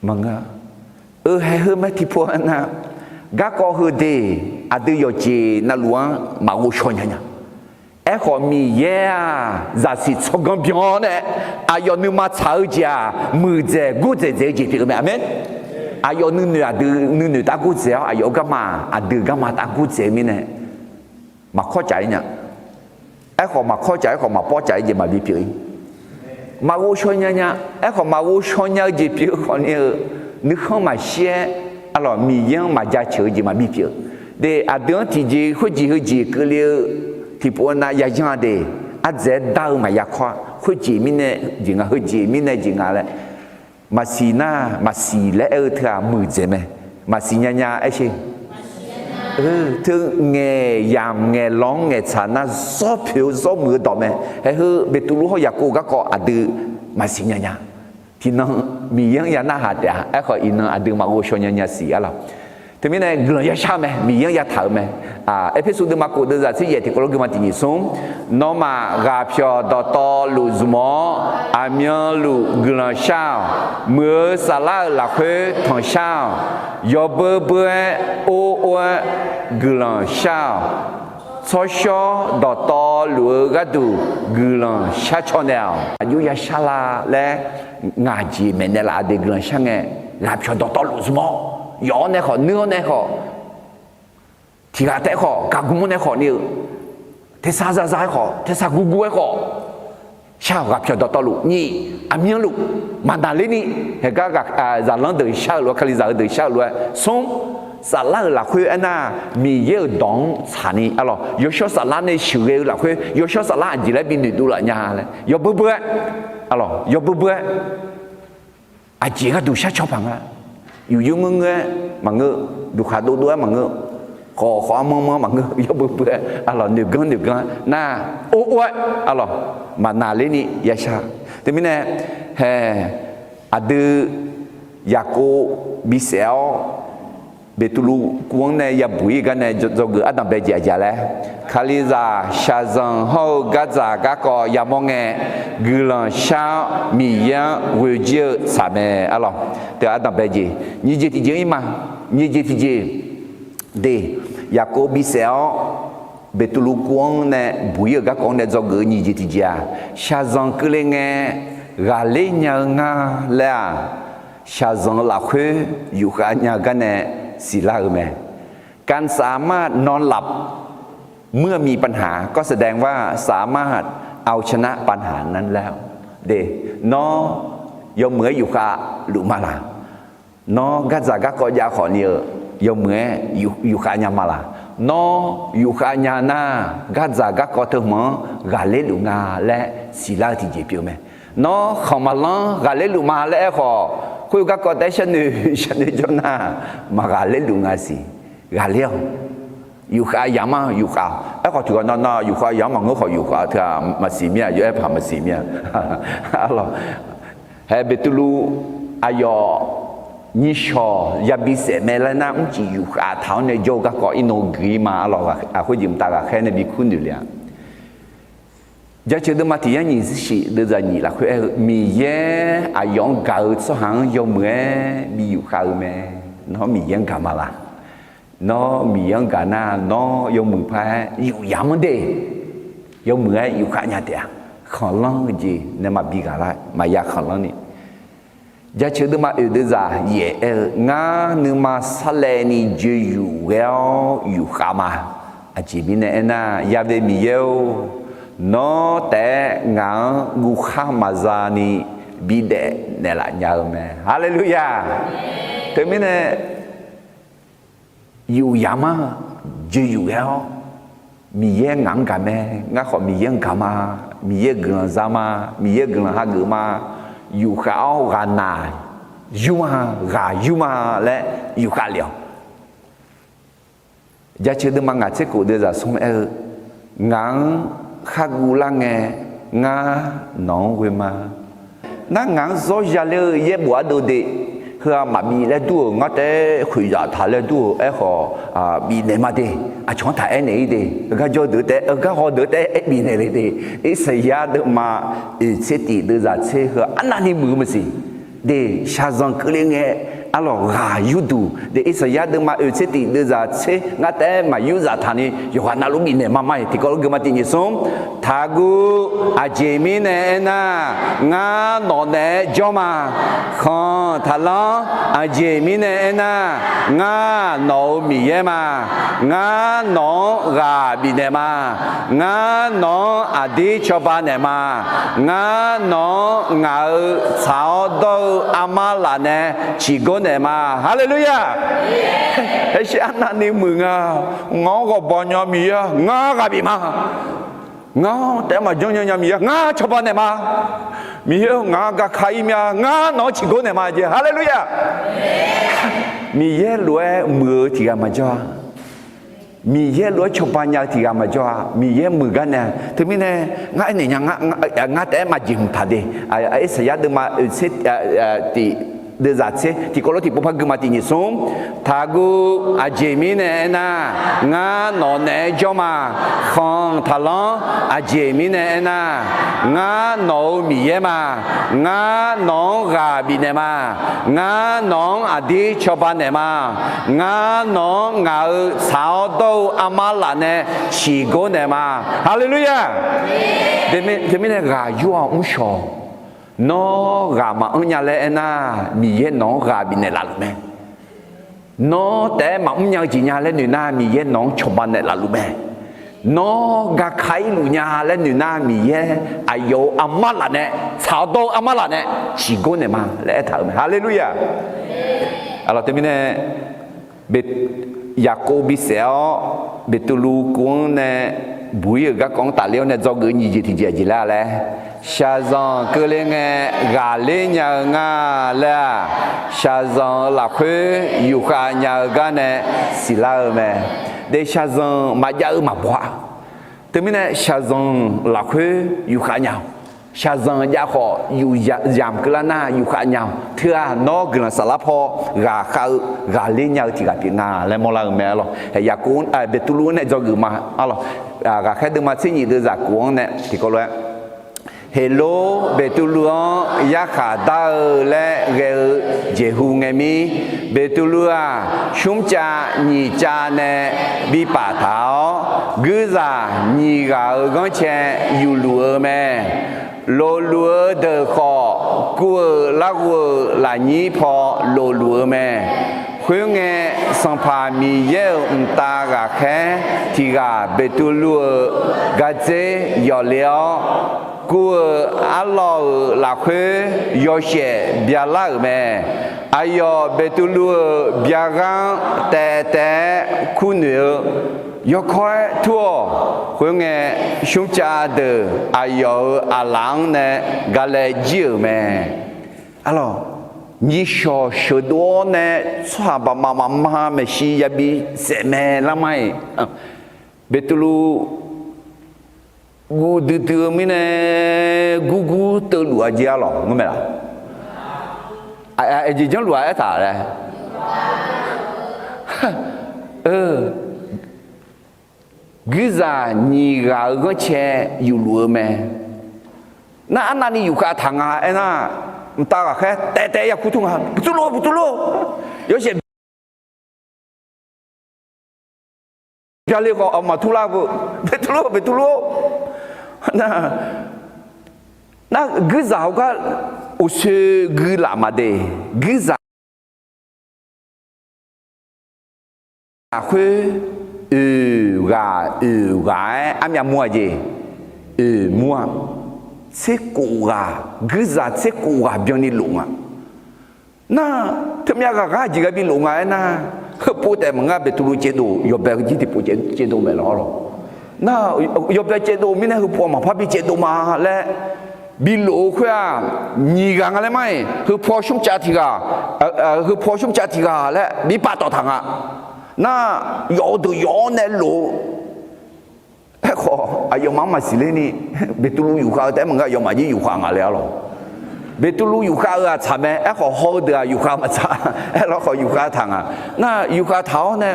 Maqngeur-a. Eu, haeq heu mae tiqpov-aer nar, garkawv heu de, aqdui yawqjeq navluf-anr maqghov shaw nya nya. Aerkhawf, Miqyaer-aq, zaqsiq tsawrganr byan-awr nae aqyawf nuima tsaq-eu jeq-aq, muiqdzaeq gordzaeq dzaeq-eu jeq pyeuf-eu mae. Aqmeq. Aqyawf nuinoeq, aqdui nuinoeq tav gordzaeq-awr, aqyawf-euq garma, aqdui garma tav gordzaeq-eu mirnae, maqkawr caf-ir nya. Aerkhawf, maqkawr caf, aerkhawf maqpawr caf-ir jeq maqbi pyeuf-ir. Maqghov shaw nya nya. Aerkhawf, maqghov shaw nya-eu jeq pyeuf-eu khawfni-eu, nuikhanr maqshir-aer, arlawq, Miqyaer-anr maqjaceuq-eu jeq maqbi pyeuf-eu. De, aqdui-anr tiqjeq khoerjeq heujeq keuvle-eu tiqpov-aer nar yayan-a de, ardzaeq-aer dar-eu maqya kawr-a. Khoerjeq mirnae jeq nga, heujeq mirnae jeq nga laer. Maqsiq nar, maqsiq laer aer-eu teu-aq, muiqdzaeq mae. Maqsiq nya nya aer sher. Teu ngaeq yamq ngaeq lanq-anr ngaeqtsaq nar, zawr poeq-eu zawr muiq-eu dawq mae. Haeq heu Beqtuvluv hawr Yaqkov garkawv aqdui maqsiq nya nya. Tiqnan Miqyaer-anr ya narhaq taef-a. Aerkhawf, iqnan aqdui maqghov shaw nya nya siq arlawq. Teumirnae guiqlanq yashar-eu mae, Miqyaer-anr yataq-euq mae. Erpersu deuvma kof deuvzaq tser yaef tiqkawv lof guiqma tiq nyiq smr, nawmaf ghaqpyawq dawqtawvluf zmq-awr, aqmyanluf guiqlanq shar-awq. Muiq-eu saflar-euq lafkhoer tanqshar-awq. Yawbeur beur-aer, or or-aer guiqlanq shar-awq. Tsawrshawr dawqtawvluf-eu gharduq guiqlanq shar caw naeq-awq. Aqjox yashar la laer ngaq jeq maeqnaeq laf-a de guiqlanq shar ngae, ghaqpyawq dawqtawvluf zmq-awr, yawf-awr nae khawf, nuir-awr nae khawf, tiq ghaq taef-aer khawf, gaqgmr nae khawf ni-eu, tersar zazar-aer khawf, tersar gurgur-aer khawf, shar-awq. Ghaqpyawq dawqtawvluf nyiq, aqmyanluf maqnaqlerni, haeqgar zaqlanr deuq shar-eu lof-aer, Kalizaq heudeuq shar-eu lof-aer smr, saflar-euq lafkhoer aernar, Miqyaer-euq dawq-anr tsaqni arlawq, yawshawr saflar nae sheuqghae-eu lafkhoer yawshawr saflar aqjeq laer bi noeqdov laf nya laer yawbeur beur-aer, arlawq, yawbeur beur-aer aqjeq gharduq shar caw paq nga. Yufyur ngeur ngeur-aer maqngeur, duqkhaq dovdov-aer maqngeur, khawf khawf-anr manr manr-anr maqngeur, yawbeur beur-aer arlawq, noeqganr noeqganr-aer nar, or or-aer arlawq, maqnaqlerni yashar. Teumirnae, hae, aqdui Yaqkov bisaef-awr, Beqtuvluv kuv-anr nae yabuq-ir gar nae dzawgeuf ardanq bae jeq aqjeq laer, Kalizaq shaqzanq hawr-eu gardzaq garkawv yamawr ngae, guiqlanq shar-awr Miqyaer-anr ghoejir-eu tsaq mae arlawq. Teu ardanq bae jeq nyiq jeq tiqjeq-ir ma. Nyiq jeq tiqjeq de, Yaqkov bisaef-awr, Beqtuvluv kuv-anr nae buq-ir-euq garkawv-anr nae dzawgeuf-eu nyiq jeq tiqjeq-aq, shaqzanq keuvle ngae ghaqler nya-eu nga laer-aq, shaqzanq-eu lafkhoer yufkhav nya-eu gar nae siqlar-eu mae. การสามารถนอนหลับเมื่อมีปัญหาก็แสดงว่าสามารถเอาชนะปัญหานั้นแล้ว De, nawr yawmuiq-aer yufkhav luf ma laq? Nawr gardzaq garkawv jav khawf ni-euq yawmuiq-aer yufkhav nya ma laq? Nawr yufkhav nya nar, gardzaq garkawv teu hmq-anr ghaqler luf nga laer siqlar-eu tiqjeq pyeuf mae. Nawr khanq maqlanr ghaqler luf ma laer aerkhawf, khoer garkawv taef-aer sharnoeq sharnoeq jawr nar, maqghaqler luf nga siq. Ghaqler-awq. Yufkhav yamq-anr yufkhav-awq. Aerkhawf tiqghaq nav nav yufkhav yamq-anr maqngeur khawf yufkhav teu-aq maqsiq mir-a. Yawf-aer paq maqsiq mir-a. Arlawq, hae Beqtuvluv aqyawf nyiq shawq yabi saef mae laer nar, mrcif yufkhav taq-awr nae jawr-eu garkawv irnan guiq-ir ma. Arlawq, khoerjeq mqtav ghaqkhaer nae bikur noeq le-a. Jaceuq deuvma tiq yar nyiq zirshif deuvzaq nyiq lafkhoer aer-eu, Miqyaer aqyawf-anr gaq-eu tsawrhaq-anr yawmuiq-aer bi yufkhav-eu mae. Nawr Miqyaer-anr gaq ma laq? Nawr Miqyaer-anr gaq nar, nawr yawmuiq paq-aer yufyaf manr de. Yawmuiq-aer yufkhav nya taef-a. Khanqlanr-eu jeq nae maqbi ghaq lar, maqya khanqlanr ni. Jaceuq deuvma oeq deuvzaq yaef aer-eu, Ngar nuima sarlaevni joeqyuf ghae-awr yufkhav ma. Aqjeq mirnae aernar, Ya've Miqyaer-or, nawr taef-aer ngaq-anr guvkhar maqza ni bidaef naeqlaf nya-eu mae. Haleluya! Teumirnae yufyaf manr-eu joeqyuf ghae-awr, Miqyaer ngaq-anr gaq mae. Ngar khawf Miqyaer-anr gaq ma. Miqyaer guiqlanq za ma. Miqyaer guiqlanq hageuf ma. Yufkhav-awr ghaqnaq yur ma, ghaq yur ma laer yufkhav lef-awq. Jaceuq deuvma ngaq tser khof deuvzaq smr aer-eu, Ngaq-anr kharguv lar ngae, ngar nawq-anr ghoe ma. Nar ngaq-anr zawr ya ler-eu yaerbof ardov de, heu-aq maqbif laer dur-euq, ngar taef-aer khoeqzaq taq laer dur-euq, aerkhawf bifnaeq ma de. Aqcawq-anr taq aernaeq-ir de. Heugar jawr deuq taef-aer, heugar haw deuq taef-aer bifnaeq le de. Irsaqyar deuvma oeq tser tif deuvzaq tser heu arnavni muiq-eu maqsiq. De, shaqzanq keuvle ngae, arlawq ghaq yurduq. De, Irsaqyar deuvma oeq tser tif deuvzaq tser ngar taef-aer maqyur zaf taq ni yawqghaq navluf bifnaeq ma ma-iq tiqkawv lof geufma tiq nyiq smr. Taqguv, aqjeq mirnae aernar, ngar nawq naeq-aer jawr ma. Khanq taqlanr, aqjeq mirnae aernar, ngar nawq-euq Miqyaer ma. Ngar nawq-anr ghaq bifnaeq ma. Ngar nawq-anr aqdir cawba naeq ma. Ngar nawq-anr ngaq-euq tsaq-awr dawr-eu armar laf nae ciqgor naeq ma. Haleluya! Aershir arnavni muiq nga. Ngaq-anr ghawqbawq nya Miqyaer-a, ngar ghaq bif ma. Ngar taef-aer maqjanr nya nya Miqyaer, ngar cawba naeq ma. Miqyaer-eu, ngaq-anr gaka-ir mya, ngar nawq-anr ciqgor naeq ma jeq. Haleluya! Miqyaer lof-aer muiq-eu tiq ghaq maqjawr-a. Miqyaer lof-aer cawba nya-eu tiq ghaq maqjawr-a. Miqyaer muiq gar nae, teumirnae ngar aernaeq nya, ngar taef-aer maqjeq hmq taq de. Irsaqyar deuvma oeq tser tif deuvzaq tser tiqkawv lof tiqpov par geufma tiq nyiq smr. Taqguv, aqjeq mirnae aernar, ngar nawq naeq-aer jawr ma. Khanq taqlanr, aqjeq mirnae aernar, ngar nawq-euq Miqyaer ma. Ngar nawq-anr ghaq bifnaeq ma. Ngar nawq-anr aqdir cawba naeq ma. Ngar nawq-anr ngaq-euq tsaq-awr dawr-eu armar laf nae ciqgor naeq ma. Haleluya! Teumirnae ghaq yur-awq mrshawq. Nawr ghaq maqanr nya laer aernar, Miqyaer nawq-anr ghaq bifnaeq laf luf mae. Nawr taef-aer maqmr nya-eu jeq nya laer noeq nar, Miqyaer nawq-anr cawba naeq laf luf mae. Nawr gaka-ir luf nya laer noeq nar, Miqyaer aqyawf-euq armar laf nae, tsaq-awr dawr-eu armar laf nae ciqgor naeq ma laer aertaq-euq mae. Haleluya! Arlawq teumirnae, Yaqkov bisaef-awr Beqtuvluv kuv-anr nae buq-ir-euq garkawv-anr tafler-awr nae dzawgeuf nyiq jeq tiqjeq aqjeq laer laer, shaqzanq keuvle ngae ghaqler nya-eu nga laer-aq, shaqzanq-euq lafkhoer yufkhav nya-eu gar nae siqlar-eu mae. De, shaqzanq maqjav-eu maqbaw-a. Teumirnae shaqzanq lafkhoer yufkhav nya-awq. Shaqzanq jav khawf yufzamq keuvlar nar yufkhav nya-awq. Teu-aq nawr guiqlanq saflar paw ghaqkhav-eu ghaqler nya-eu tiq ghaq pyeuf nga laer mawrlar-eu mae. Arlawq, Yaqkov, Beqtuvluv-anr nae dzawgeuf ma. Arlawq, ghaqkhaer deuvma tser nyiq deuvzaq kov-anr nae tiqkawv lof-aer, Heqlor Beqtuvluv-anr yarkhaq dar-eu laer ghae-eu jeqhu ngae mir, Beqtuvluv-aq, smrcav nyiq cav nae bi paftaq-awr, guirzaq nyiq ghaq-euq ghanrcae yufluf-eu mae. Lofluf-eu deuq khawf, kuv-euq larghov-euq lafnyir paw lofluf-eu mae. Khoerngae, Sanqpaq Miqyaer-euq mqtav ghaqkhaer tiq ghaq Beqtuvluv-euq gardzer yawf le-awr, Kuv-euq arlawr-euq lafkhoer yawshaef byalar-euq mae. Aqyawf Beqtuvluv-euq byaghanr taev taev-aer kurnoeq-eu yawkawr-aer tur-awq. Khoerngae, smrcav deuq aqyawf-euq aqlaf-anr nae galae jir-euq mae. Arlawq, nyiqshawq sheuqdov-awr nae tsawrhaq baqmaf mafma maeqshi yabi saef mae lar mar-iq, Beqtuvluv guv duidui-eu mirnae gurgur teuvluf-a jeq arlawq ngar mae laq? Aqjeq janrluf-a aertaq laer, guirzaq nyiq ghaq-euq ghanrcae yufluf-eu mae. Nar arnavni yufkhav taq nga aernar, mqtav ghaqkhaer taev taev-aer yakur tur nga, Beqtuvluv, Beqtuvluv, yawshaef byale khawf aqma turlar-eu, Beqtuvluv, Beqtuvluv-or, nar guirzaq heugar uqsoe gui laf maqde, guirzaq lafkhoer oeq ghaq oeq ghaq-aer armyav mur-a jeq, oeq mur-a, tser kof ghaq, guirzaq tser kof ghaq byanni lof nga. Nar, teumyav ghaqghaq jeq ghae bi lof nga aernar, heupov taef maqngeur, Beqtuvluv caevdov, yawbae jir tiqpov caevdov mae lawr lawq. Nar, yawbae caevdov mirnae heupov maqpar bi caevdov ma laer, bi lof-eu khoer-aq, nyiq ghaq nga laer mar-iq, heupov smrcav tiq ghaq, heupov smrcav tiq ghaq laer bi paftawf taq nga. Nar, yawf-eu deuq yawf-awr nae lof-eu Aerkhawf, aqyawfmaf-anr maqsiq ler ni, Beqtuvluv yufkhav-eu taef-aer maqngeur, aqyawfmaf jir yufkhav nga laer arlawq. Beqtuvluv yufkhav-eu-aq tsaq mae, aerkhawf haw-eu deuq-aq yufkhav maqtsaq, aerlawr khawf yufkhav taq nga. Nar yufkhav taq-awr nae,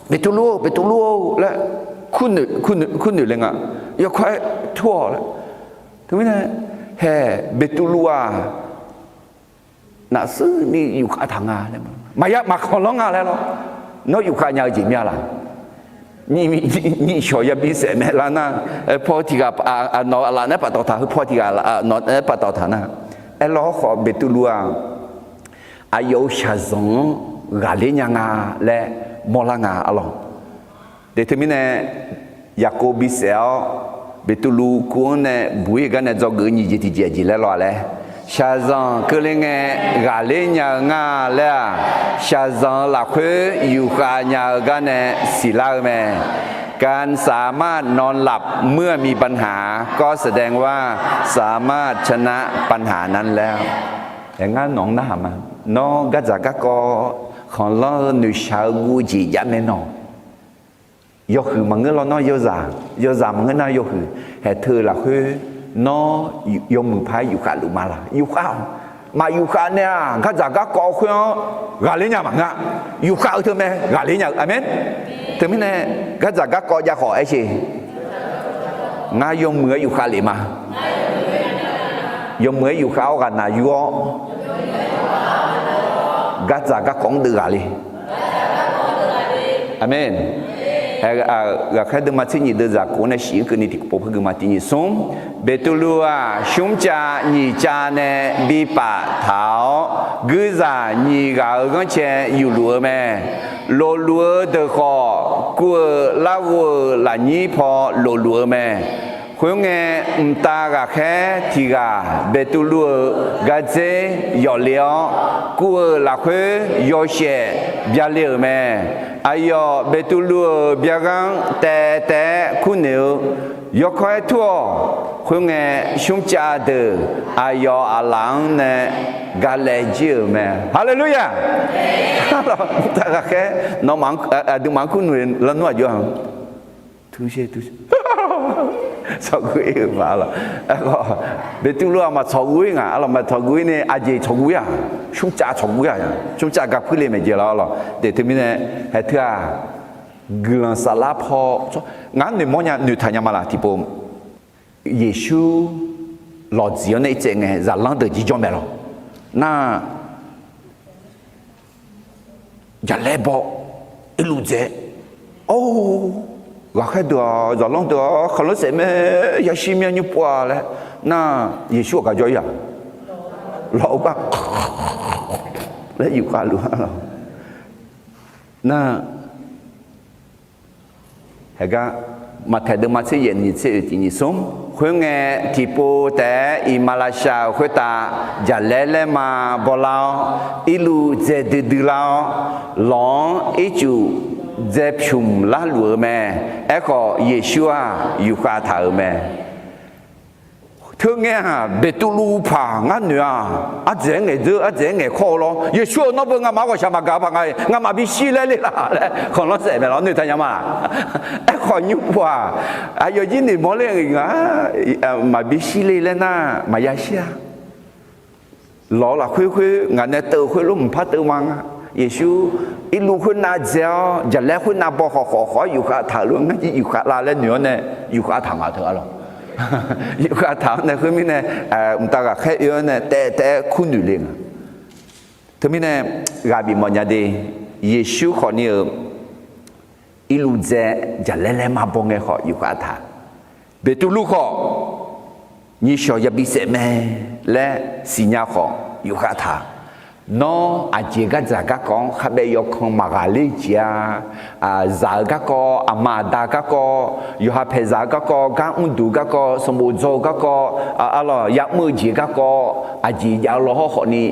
Beqtuvluv-or, Beqtuvluv-or laer kurnoeq le nga. Yawkawr-aer tur-awq laer. Teumirnae, hae, Beqtuvluv-aq, nafsuir ni yufkhav taq nga laer, maqya maqkhanq lanr nga laer lawr. Nawr yufkhav nya-eu jeq mir-a laq? Nyiq shawq yabi saef mae lar nar, paw tiq ghaq, nawq-eu aqlaf naeq-aer paftawf taq, heu paw tiq ghaq nawq naeq-aer paftawf taq nar, aerlawr khawf Beqtuvluv-aq, aqyawf-euq shaqzanq-anr ghaqler nya nga laer mawrlar nga arlawq. Teq teumirnae, Yaqkov bisaef-awr, Beqtuvluv kuv-anr nae buq-ir-eu gar nae dzawgeuf-eu nyiq jeq tiqjeq aqjeq laer lawr-a laer, shaqzanq keuvle ngae ghaqler nya-eu ngar laer-aq, shaqzanq-euq lafkhoer yufkhav nya-eu gar nae siqlar-eu mae. การสามารถนอนหลับเมื่อมีปัญหา ก็แสดงว่าสามารถชนะปัญหานั้นแล้ว Aer, ngar nawq-anr narhaq ma. Nawr gardzaq garkawv khanqlanr-eu noeqshaq-eu guv-eu jeq jav mae nawq. Yawhuiq maqngeur lawr nawr yawzaq, yawzaq maqngeur nar yawhuiq, haeq teu-eu lafkhoer nawr yawmuiq paq-aer yufkhav luf ma laq? Yufkhav-awq. Maq yufkhav nae-aq, gardzaq garkawv khoer-anr ghaqler nya maqngeur-a. Yufkhav-eu teumae ghaqler nya-eu. Aqmeq. Teumirnae, gardzaq garkawv jav khawf aer sher. Ngar yawmuiq-aer yufkhav lef ma. Yawmuiq-aer yufkhav-awr ghaqnaq yur-awr, gardzaq garkawv-anr deuv ghaq le. Aqmeq. Ghaqkhaer deuvma tser nyiq deuv zaqkhof-anr nae shif-anr keuvni tiqpov par gui ma. Tiq nyiq smr, Beqtuvluv-aq, smrcav nyiq cav nae bi paftaq-awr, guirzaq nyiq ghaq-euq ghanrcae yufluf-eu mae. Lofluf-eu deuq khawf, kuv-euq larghov-euq lafnyir paw lofluf-eu mae. Khoerngae, mqtav ghaqkhaer tiq ghaq Beqtuvluv-euq gardzer yawf le-awr, kuv-euq lafkhoer yawshaef byale-euq mae. Aqyawf Beqtuvluv-euq byaghanr taev taev-aer kurnoeq-eu yawkawr-aer tur-awq. Khoerngae, smrcav deuq aqyawf aqlaf-anr nae galae jir-euq mae. Haleluya! Mqtav ghaqkhaer nawmaf aqduimaf-anr kurnoeq lanr nar aqjox-a. Tsawqguv-ir-euq ma arlawq. Aerkhawf, Beqtuvluv-aq maq tsawqguv-ir nga arlawq. Maq tsawqguv-ir nae aqjeq tsawqguv-ir-aq, smrcav tsawqguv-ir-aq, smrcav garpuir le maeq jeq lawr arlawq. Daef teumirnae, haeq teu-aq, guiqlanq saflar paw, ngaq-anr noeqmawr nya noeqtaq nya ma laq tiqpov. Yeqsur lawqdziq-anr nae irtsaev ngae zaqlanr deuq jirjawr mae lawq. Nar, jaqlaer baw, irluf dzae. Or, ghaqkhaer deuq-aq, zaqlanr deuq-aq, khanqlanr saef mae, yashir myanr nymr pov-a laer. Nar, Yeqsur-aq gaq jawr-ir-aq, lawq-eu gar laer yufkhav luf-a lawq. Nar, Aergar, Maqtaeq deuvma tser yaef nyiq tser oeq tiq nyiq smr. Khoerngae, tiqpov taef-aer iqmalavshav-euq khoertav jaqlaer laerma bawlar-awr, irluv dzae duidui lar-awr, lawq-anr ircuf dzae pyumq larluf-eu mae. Aerkhawf, Yeqsur-aq yufkhav taq-euq mae. Teu ngae-aq, Beqtuvluv paq ngar noeq-aq, ardzaeq-aer ngaeqdzeur, ardzaeq-aer ngaeqkawr-eu lawr. Yeqsur-euq nawr beu ngamaf-anr ghawqshaq maqgaq paq nga-iq, ngamaf bisiq laer le laf laer khanqlanr saef mae lawr, noeqtaq nya ma. Aerkhawf, nymr pov-aq, aqyawf jir noeqmawr ler-eu nga, maqbisiq le laer nar maqya shir-a. Lawq-eu lafkhoer khoer ngaq nae teuv-eu khoer lof mqpar teuv ma nga. Yeqsur irluv khoernav dzae-awr, jaqlaer khoernav baw khawf khawf khawf-awr yufkhav taq-euq lof ngar jir yufkhav la laer noeq-awr nae, yufkhav taq ma teu-a lawq. Yufkhav taq-awr nae khoermirnae, mqtav ghaqkhaer oe-awr nae taef taef-aer kurnoeq le nga. Teumirnae, ghaq bifmawf nya de, Yeqsur khawfni-euq irluv dzae jaqlaer laer ma baw ngae khawf yufkhav taq. Beqtuvluv khawf, nyiqshawq yabi saef mae laer siqnya khawf yufkhav taq. Nawr aqjeq gardzaq garkawv-anr khabaev yawkan maqghaq ler jeq-a. Zaq-eu garkawv, aqma aqda garkawv, yawqha paeqzaq-eu garkawv, gar mrduq garkawv, sanqbof dzaw-eu garkawv, arlawq ya'mr-eu jeq garkawv, aqjeq jav-eu law hawr khawfni,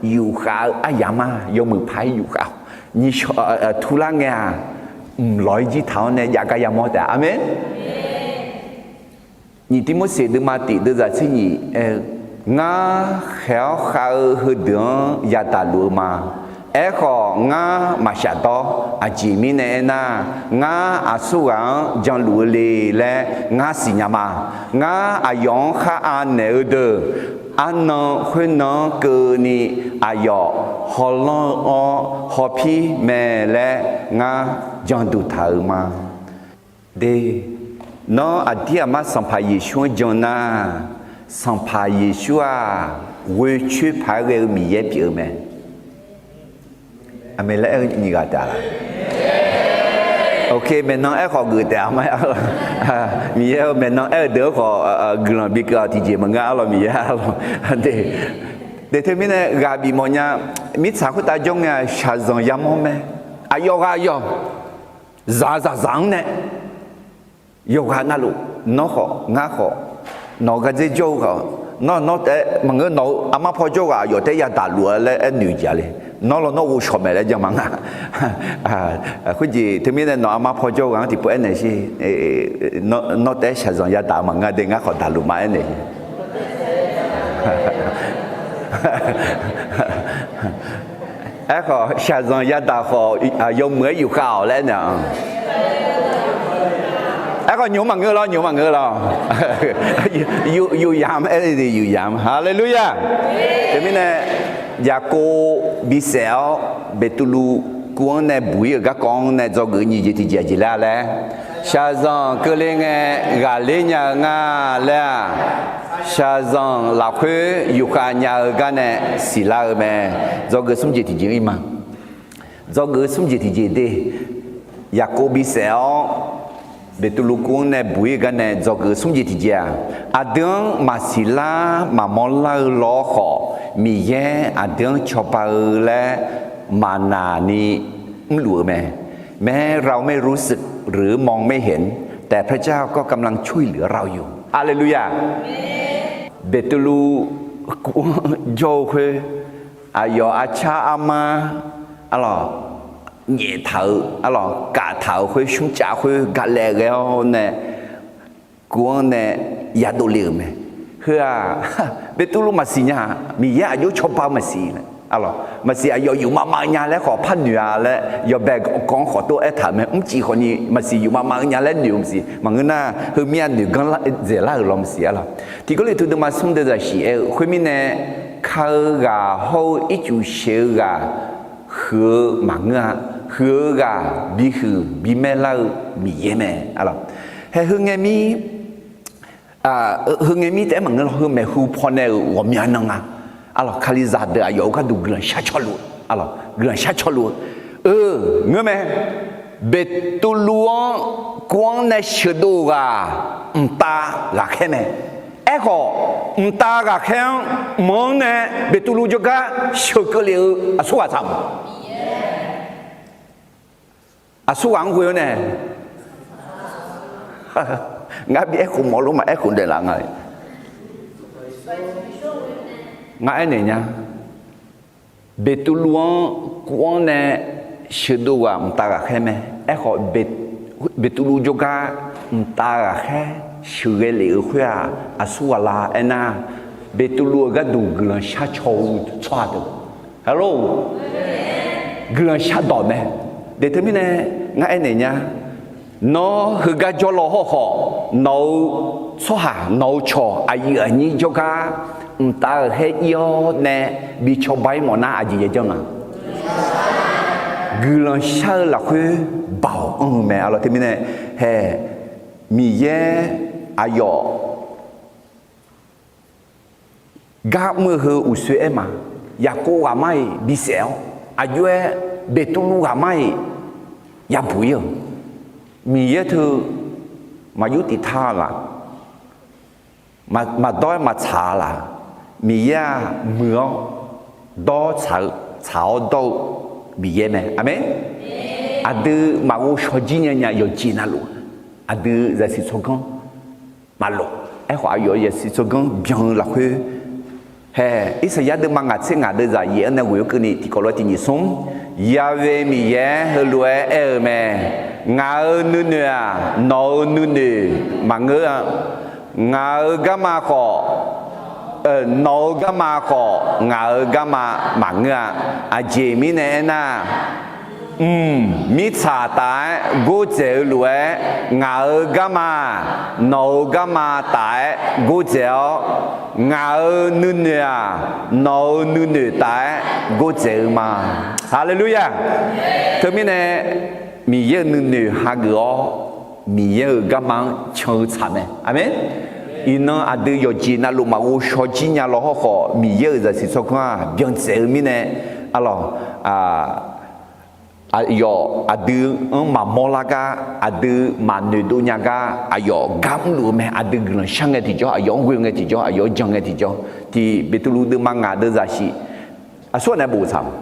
yufkhav-eu aryamq-aq yawmuiq paq-aer yufkhav. Nyiqshawq turlar ngae-aq, mq lawq-ir jir taq-awr nae jav gar yamawr taef-a. Aqmeq. Nyiq Tivmorseq deuvma tiq deuvzaq tser nyiq aer-eu, Ngar khaeq-awr khav-eu heudeuq-anr yadaq luf-eu ma. Aerkhawf, ngar maqshafdawr. Aqjeq mirnae aernar, ngar aqsurghaq-anr janluf-eu le laer ngar siqnya ma. Ngar aqyawf-anr khar anaeq-eu deuq, arnan khoernan-anr keuvni aqyawf hawlanr-awr hawpir mae laer ngar janduq taq-euq ma. De, nawr aqdir aqmar Sanqpaq Yeqsur-anr jan nar, Sanqpaq Yeqsur-aq, ghoecoer paq-aer ghae-eu Miqyaer pyeuf-eu mae. Aqmeq laer aer-eu nyiq ghaq taef-a laq? Ok, maeqnan aerkhawf geuf taef-a ma. Miqyaer-eu maeqnan aer-eu deuq-anr khawf guiqlanq bikeuv-awq tiqjeq maqngeur arlawq Miqyaer arlawq. De, teumirnae ghaq bifmawf nya, mirtsaq khoertav jawr ngae-aq shaqzanq yamawr mae. Aqyawf ghaq yawq, zaq zaqzaq-anr nae yawqghaq navluf, nawr khawf ngar khawf, nawq-eu gardzer jawr-eu ghaq, nawr nawr taef-aer maqngeur, nawq-eu armar paw jawr-eu ghaq aqyawf taef-aer yadaq luf-a laer aernoeq jeq-a le. Nawr lawnawr ghovshaw maeq laer jan ma nga. Khoerjeq teumirnae nawq armar paw jawr-eu ghaq-anr tiqpov aernaeq sher. Nawr taef-aer shaqzanq yadaq-eu maqngeur de, ngar khawf daqluf ma aernaeq sher. Aerkhawf shaqzanq yadaq khawf yawmuiq-aer yufkhav-awq laer aernaeq-a. Aerkhawf nymq maqngeur lawr, nymq maqngeur lawr. Yuf yamq aer-eu yuf yamq. Haleluya. Teumirnae, Yaqkov bisaef-awr Beqtuvluv kuv-anr nae buq-ir-euq garkawv-anr nae dzawgeuf nyiq jeq tiqjeq aqjeq laer-a laer, shaqzanq keuvle ngae ghaqler nya-eu nga laer-aq, shaqzanq lafkhoer yufkhav nya-eu gar nae siqlar-eu mae. Dzawgeuf smr jeq tiqjeq-ir ma. Dzawgeuf smr jeq tiqjeq de, Yaqkov bisaef-awr Beqtuvluv kuv-anr nae buq-ir-eu gar nae dzawgeuf smr jeq tiqjeq-aq, aqdui-anr maqsiq lar maqmawr lar-eu law khawf, Miqyaer aqdui-anr cawba-eu laer maqnaq ni mrluf-eu mae. แม้เราไม่รู้สึกหรือมองไม่เห็น แต่พระเจ้าก็กำลังช่วยเหลือเราอยู่ Haleluya. Beqtuvluv kuv-anr jawr-eu khoer, aqyawf arcar armar, arlawq, nyaeftaq-eu, arlawq, kaftaq-euq khoer, smrcav khoer galae ghae-awr nae, kuv-anr nae yadov le-euq mae. Heu-aq, Beqtuvluv maqsiq nya-aq, Miqyaer aqjox cawba-eu maqsiq, arlawq, maqsiq aqyawf yufmav mav-eu nya laer khawf par noeq-a laer yawbae gawq-anr khawf tov aertaq-euq mae. Mrcif khawfni maqsiq yufmav mav-eu nya laer noeq-eu maqsiq, maqngeur nar heumir-a noeq ganr dzaeqlar-euq law maqsiq, arlawq. Tiqgawrliqtu deuvma smr deuvzaq shiq aer-eu khoermirnae, ka-eu ghaq hawr-eu ircuf sheuq-eu ghaq huiq-eu maqngeur-a. Huiq-eu ghaq bihuiq bimaer lar-eu Miqyaer mae, arlawq. Hae, heu ngae mir, heu ngae mir taef-aer maqngeur lawr, heu maeqhu pawnae-euq ghawqmya nan nga. Arlawq, Kalizaq deuq aqyawf-euq gharduq guiqlanq shar cawluf-eu, arlawq, guiqlanq shar cawluf-eu, eu, ngeurmae. Beqtuvluv-anr kuv-anr nae sheuqdov-euq ghaq mqtav ghaqkhaer mae. Aerkhawf, mqtav ghaqkhaer-anr mq-anr nae Beqtuvluv jawrgar sheuqkeuv lef-eu aqsurghaq tsaq mawf. Aqsurghaq-anr ghoe-awr nae, Ngar bi aerkhof mawf lof ma, aerkhof daeqlaf nga. Ngar aernaeq nya. Beqtuvluv-anr kuv-anr nae sheuqdov ghaq mqtav ghaqkhaer mae. Aerkhawf, Beqtuvluv jawrgar mqtav ghaqkhaer sheuqghae lef-euq khoer-aq, aqsur ghaq la aernar, Beqtuvluv-euq gharduq guiqlanq shar caw-eu tsawrhaq deuq, halo, guiqlanq shardawq mae. Deqteumirnae ngar aernaeq nya. Nawr heugar jawrlaw hawrkhawf, nawq-eu tsawrhaq, nawq-eu cawq aqyuif aqnyir jawrgar mqtav ghaqkhaer ir-awr nae bi cawba-ir mawfnar aqjeq yajanr nga. Guiqlanq shar-eu lafkhoer baoq anr-eu mae. Aqlawq teumirnae hae, Miqyaer aqyawf gar mr-eu heu uqsoer aer ma. Yaqkov ghaqmar-iq bisaef-awr, aqjox-aer Beqtuvluv ghaqmar-iq yabuq-ir-euq, Miqyaer teu maqyur tiq tar laf, maqdawr-aer maqtsaq-a laf. Miqyaer-aq muiq-awr dawr tsaq-eu, tsaq-awr dawr-eu Miqyaer mae. Aqmeq. Aqdui maqghov shaw jir nya nya yawqjeq navluf, aqdui zaqsiq tsawrganr maqlof. Aerkhawf, aqyawf zaqsiq tsawrganr byan-eu lafkhoer hae, Irsaqyar deuvma ngaq tser ngaq deuv zaq yaef-anr nae ghoe-awr keuvni tiqkawv lof-aer tiq nyiq smr, Yaqve Miqyaer heulof-aer aer-eu mae. Ngaq-euq nuinoeq-aq, nawq-euq nuinoeq maqngeur-a. Ngaq-euq garma khawf, nawq-euq garma khawf, ngaq-euq garma maqngeur-a. Aqjeq mirnae aernar, mq, mirtsaq taf-aer gordzaeq-eu lof-aer, ngaq-euq garma-aq, nawq-euq garma taf-aer gordzaeq-awr, ngaq-euq nuinoeq-aq, nawq-euq nuinoeq taf-aer gordzaeq-eu ma. Haleluya! Teumirnae, Miqyaer-euq nuinoeq hageuf-awr, Miqyaer-euq garma-anr can-eu tsaq mae. Aqmeq. Iqnan aqdui yawqjeq navluf maqghov shaw jir nya law hawrkhawf, Miqyaer-euq zaqsiq tsawrganr-aq byan dzaeq-eu mirnae, aqlawq, aqyawf aqdui-anr maqmawr lar gar, aqdui maqnoeq dov nya gar, aqyawf gar mrluf-eu mae. Aqdui guiqlanq shar ngae tiqjawr, aqyawf-anr ghoe ngae tiqjawr, aqyawf-anr jan ngae tiqjawr, tiq Beqtuvluv deuvma ngaq deuv zaqsiq, aqsur nae bof tsaq ma.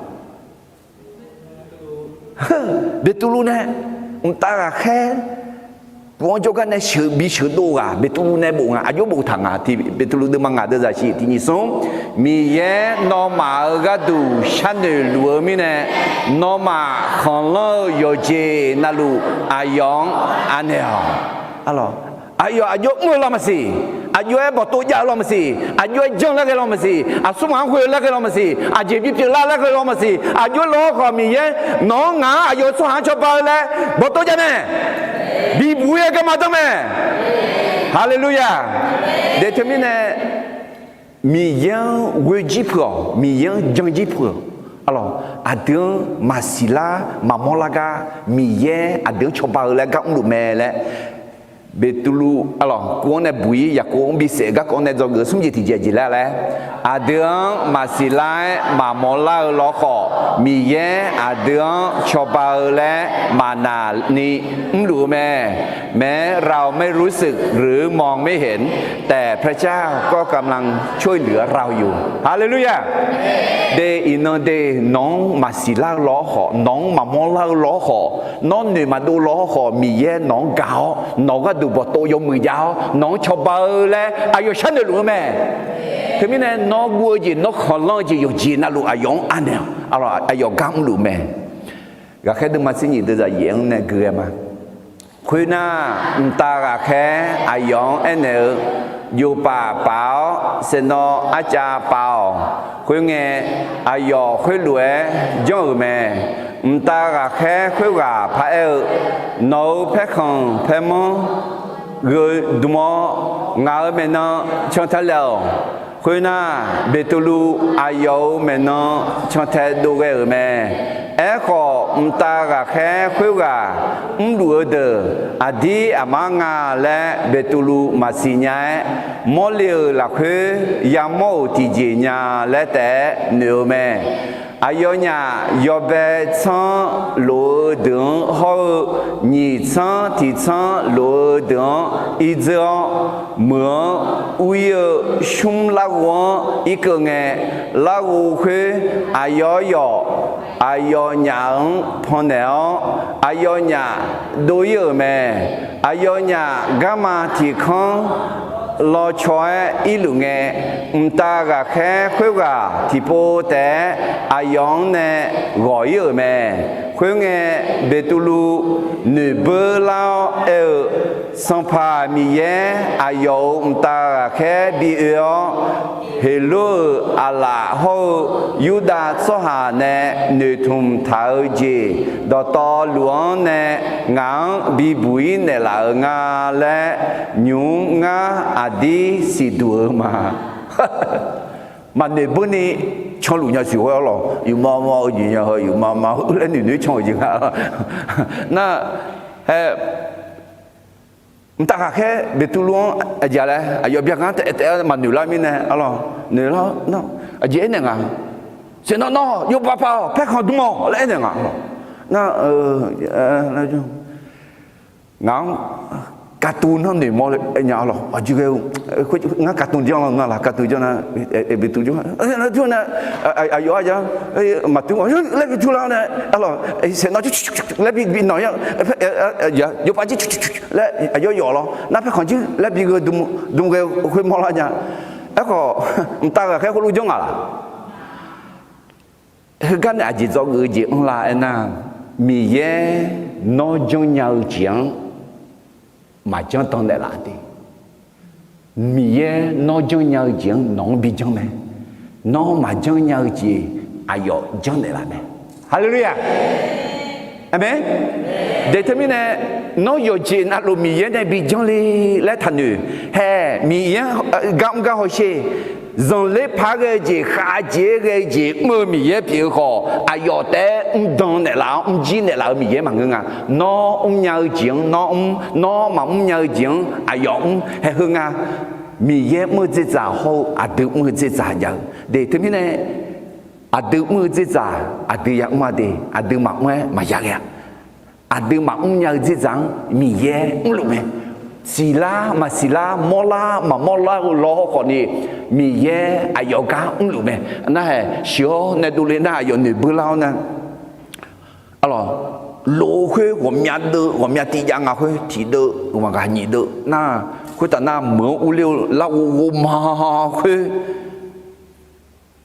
Beqtuvluv nae mqtav ghaqkhaer kuv-anr jawrgar nae sheuq bi sheuqdov ghaq Beqtuvluv nae bof nga, aqjox boftaq nga. Tiq Beqtuvluv deuvma ngaq deuv zaqsiq tiq nyiq smr, Miqyaer nawmaf-euq gharduq sharnoeq luf-eu mirnae, nawmaf khanqlanr-eu yawqjeq navluf aqyawf-anr anaeq-awq. Aqlawq, aqyawf aqjox mr-eu lar maqsiq, aqjox-aer bawqtov jav-eu lar maqsiq, aqjox-aer janr laer ghae lar maqsiq, aqsur maq-anr ghoe-eu laer ghae lar maqsiq, aqjeq bipyeuf lar laer ghae lar maqsiq, aqjox lawr khawf Miqyaer nawq-anr ngaq-anr aqyawf-eu tsawrhaq-anr cawba-eu laer bawqtov jav mae. Bibuq-ir-aer garma danr mae. Haleluya! Deqteumirnae, Miqyaer-anr ghoe jir puq-awq, Miqyaer-anr jan jir puq-awq. Aqlawq, aqdui-anr maqsiq lar maqmawr lar gar Miqyaer aqdui-anr cawba-eu laer gar mrluf mae laer, Beqtuvluv, aqlawq, kuv-anr nae buq-ir Yaqkov-anr bisaef-eu garkawv-anr nae dzawgeuf smr jeq tiqjeq jeq laer laer, aqdui-anr maqsiq lar-aer maqmawr lar-eu lawr khawf, Miqyaer aqdui-anr cawba-eu laer maqnaq ni mrluf-eu mae. แม้เราไม่รู้สึกหรือมองไม่เห็น แต่พระเจ้าก็กำลังช่วยเหลือเราอยู่ Haleluya! De iqnan de nawq-anr maqsiq lar-eu lawr khawf, nawq-anr maqmawr lar-eu lawr khawf, nawr noeq maqdov lawr khawf, Miqyaer nawq-anr gaq-awr nawq-eu gharduq bawqtov yawmuiq jav-awr nawq-anr cawba-eu laer aqyawf sharnoeq luf-eu mae. Teumirnae nawr guv-eu jeq, nawr khanqlanr-eu jeq yawqjeq navluf aqyawf-anr anaeq-awq. Aqlawq, aqyawf gar mrluf mae. Ghaqkhaer deuvma tser nyiq deuv zaq yaef-anr nae gui-aer ma. Khoernar, mqtav ghaqkhaer aqyawf-anr aernaeq-eu, Jofpaf paf-awr saeqnawv arcav paf-awq. Khoerngae, aqyawf khoerlof-aer janr-euq mae. Mqtav ghaqkhaer khoerghaq paraer-eu, Nawq-euq paerkhanq paermanr gheu dm-awr, ngaq-euq maeqnan cantae laef-awq. Khoernar, Beqtuvluv aqyawf-euq maeqnan cantae dov ghae-euq mae. Aerkhawf, mqtav ghaqkhaer khoerghaq mrluf-eu deuq aqdir aqmar nga laer Beqtuvluv maqsiq nya-aer, mawrle-euq lafkhoer yamawr-euq tiqjeq nya laer taef-aer noeq-eu mae. Aqyawfnyaf yawbae tsanr lof-eu deuq-anr hawr-eu, nyiq tsanr tiq tsanr lof-eu deuq-anr irdzeur-awr, meuq-anr ur-ir-eu shmr larghov-anr irkeuv ngae, larghov khoer aqyawf yawf aqyawfnyaf-anr pannaeq-awr, aqyawfnyaf dov-ir-euq mae. Aqyawfnyaf garma tiq kanr lawcaw-aer irluf ngae, mqtav ghaqkhaer khoerghaq tiqpov taef-aer aqyawf-anr nae ghawq-ir-euq mae. Khoerngae, Beqtuvluv noeqbeur lar-awr aer-eu, Sanqpaq Miqyaer, aqyawf-euq mqtav ghaqkhaer bi oe-awr, Heqlor-euq aqlaf hawr-eu Yurdav tsawrhaq nae noeqtmq taq-eu jeq dawqtawvluf-anr nae ngaq-anr bibuq-ir naeqlaf-euq nga laer, nymq-mr ngar aqdir siqduq-eu ma. Maqnoeq beur ni canluf nya siq ghoer-awr lawq, yufmav mav-eu jeq nya heu, yufmav mav-eu laer noeq noeq-ir can-euq jeq nga. Nar, hae, mqtav ghaqkhaer Beqtuvluv-anr aqjeq laer aqyawf byaganr taef taef-aer maqnoeq lar mirnae, arlawq, noeq lar, nar, aqjeq aernaeq nga. Saeqnawv nawr yawbav pav-awq, paerkhanq dm-awq laer aernaeq nga. Nar, ngaq-anr katuv nanr noeq mawr nya-awr lawq, aqjeq ghae-eu, ngar katuv janr lar nga laq, katuv janr nar, Beqtuvluv janr, aqyawf-a ja, maqtuv laer bi turlar nae, arlawq, saeqnawv laer bi nawq-ir, yawbav jir laer aqyawf yawf lawr, nar paerkhanq jir laer bi gheu dm ghae khoermawr lar nya. Aerkhawf, mqtav ghaqkhaer khoerlof janr ngaq laq? Heugar nae aqjeq dzawgeuf-eu jeq anrlar aernar, Miqyaer nawr janrnya-eu jeq-anr maqjanr dan naeqlaf de. Miqyaer nawr janrnya-eu jeq-anr nawq-anr bi janr mae. Nawr maqjanr nya-eu jeq aqyawf janrnaeq laf mae. Haleluya! Aqmeq. Daeq teumirnae, nawr yawqjeq navluf Miqyaer nae bi janr le laer taqnoeq. Hae, Miqyaer gar mr gar hawsher. Zanqler paq-aer ghae-eu jeq, khavjeq-aer ghae-eu jeq mr-eu Miqyaer pyeuf-eu khawf, aqyawf taef-aer mrdan naeqlaf-awr mrjir naeqlaf-eu Miqyaer maqngeur nga. Nawr mrnya-eu jeq-anr nawr mr, nawr maqmr nya-eu jeq-anr aqyawf mr. Hae heu nga. Miqyaer mr-eu dzerdzaq hawr-eu aqdui mr-eu dzerdzaq jav-eu de. Teumirnae, aqdui mr-eu dzerdzaq aqdui yamr-a de, aqdui maqmr-aer maqya ghae-a. Aqdui maqmr nya-eu dzerdzaq-anr Miqyaer mrluf mae. Siqlar maqsiqlar, mawrlar maqmawrlar-eu lawr khawfni, Miqyaer aqyawf gar mrluf mae. Nar hae, sheuq-awr nae dovle nar aqyawf noeqbeur lar-awr nar, arlawq, lof-eu khoer ghawqmya deuv, ghawqmya tiv jav nga khoer tiqdeuv, ghaq nyiq deuv nar, khoertaf nar meuq-anr urler-eu larghov ghovma khoer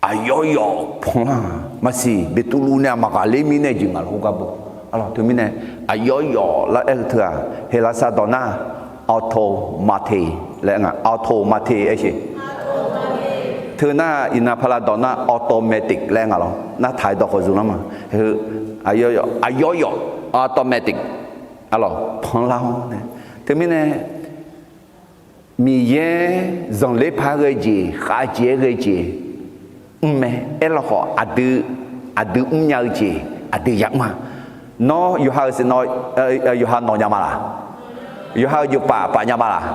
aqyawf yawf panlar-aq maqsiq, Beqtuvluv nae maq ghaqler mirnae jeq ngaq lawr gar bo. Arlawq, teumirnae aqyawf yawf lar aer-eu teu-aq, Heqlaqsar dawq nar, automate laer nga, automate aer-eu. Teu nar iqnan paqlav dawq nar automatic laer nga lawr. Nar taq-aer dawq khawf zmq lar ma. Aqyawf yawf, aqyawf yawf automatic, arlawq, panlar-awr nae, teumirnae Miqyaer zanqler paq-aer ghae jeq, khavjeq-aer ghae jeq mr mae. Aerlawkhawf aqdui, aqdui mrnya-eu jeq aqdui yamr-a. Nawr yawqha-euq saeqnawv, yawqha nawq nya ma laq? Yawqha-euq jeuqpaf paf nya ma laq?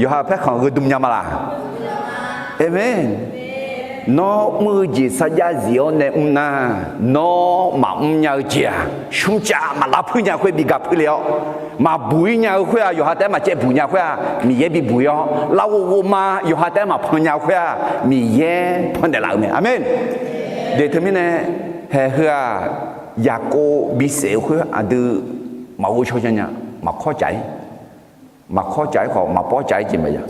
Yawqha-euq paerkhanq gheudm nya ma laq? Aqmeq. Nawr mr-eu jeq sarjax zif-awr nae mr nar, nawr maqmr nya-eu jeq-aq, smrcav maqlar puir nya khoer bi ga puir le-awr, maqbuq-ir nya-eu khoer-aq, yawqha taef-aer maqcaev buq nya khoer-aq, Miqyaer bibuq-ir-awr, larghov ghovma yawqha taef-aer maqpan nya khoer-aq, Miqyaer pannaeq laf-eu mae. Aqmeq. De teumirnae, hae heu-aq, Yaqkov bisaef-eu khoer aqdui maqghov shaw nya nya, maqkawr caf-ir, maqkawr caf-ir khawf maqpawr caf-ir jeq maeq ya.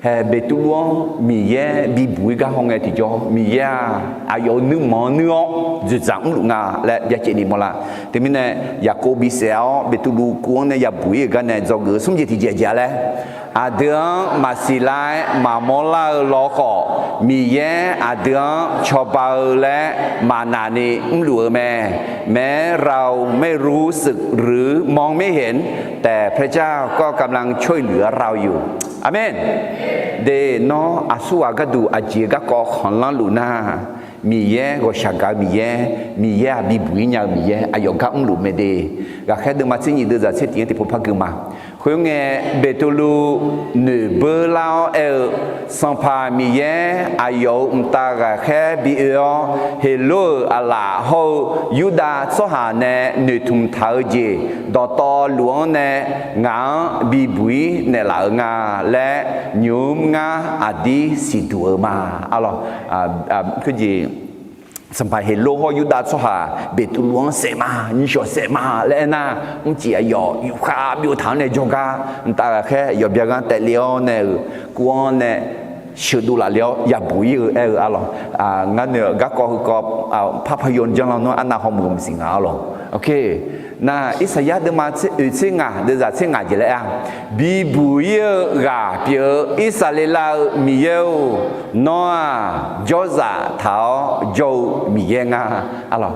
Hae, Beqtuvluv-anr Miqyaer bibuq-ir gar hawngae tiqjawr, Miqyaer-aq, aqyawf-euq nuirmanq-anr nuir-awr dzoeqdzaq mrluf nga laer byacaevni mawrlar. Teumirnae, Yaqkov bisaef-awr Beqtuvluv kuv-anr nae yabuq-ir-euq gar nae dzawgeuf-eu smr jeq tiqjeq jeq-a laer, aqdui-anr maqsiq lar-aer maqmawr lar-eu lawkhawf, Miqyaer aqdui-anr cawba-eu laer maqnaq ni mrluf-eu mae. แม้เราไม่รู้สึกหรือมองไม่เห็น แต่พระเจ้าก็กำลังช่วยเหลือเราอยู่ Aqmeq. De, nawr aqsurghaq gharduq aqjeq garkawv khanqlanr luf nar, Miqyaer ghawqshaq gaq-eu Miqyaer, Miqyaer-aq bibuq-ir nya-eu Miqyaer, aqyawf gar mrluf mae de. Ghaqkhaer deuvma tser nyiq deuv zaq tser tiq-anr tiqpov par gui ma. Khoerngae, Beqtuvluv noeqbeur lar-awr aer-eu, Sanqpaq Miqyaer, aqyawf-euq mqtav ghaqkhaer bi oe-awr, Heqlov-euq aqlaf hawr-eu Yurdav tsawrhaq nae noeqtmq taq-eu jeq dawqtawvluf-anr nae ngaq-anr bibuq-ir naeqlaf-euq nga laer, nymq-mr ngar aqdir siqduq-eu ma. Arlawq, khoerjeq Sanqpaq Heqlov hawr Yurdav tsawrhaq Beqtuvluv-anr saef ma, nymrshawq saef ma laer aernar, mrcif aqyawf yufkhav byov taq-anr nae jawrgar mqtav ghaqkhaer yawbya ghanr taef le-awr nae-euq kuv-anr nae sheuqdov laf le-awr yabuq ir-eu aer-eu arlawq. Ngar noeq-eu garkawv heukawv, par payaw janr lan nar arnav hawmuiq-eu maqsiq nga arlawq. Nar Irsaqyar deuvma oeq tser ngaq deuvzaq tser ngaq jeq laer aer-a, bibuq ir-eu ghaq pyeuf-eu Irsaqleqlav-eu Miqyaer-or, nawr-aq jawrzaq taq-awr jawr-eu Miqyaer nga. Arlawq,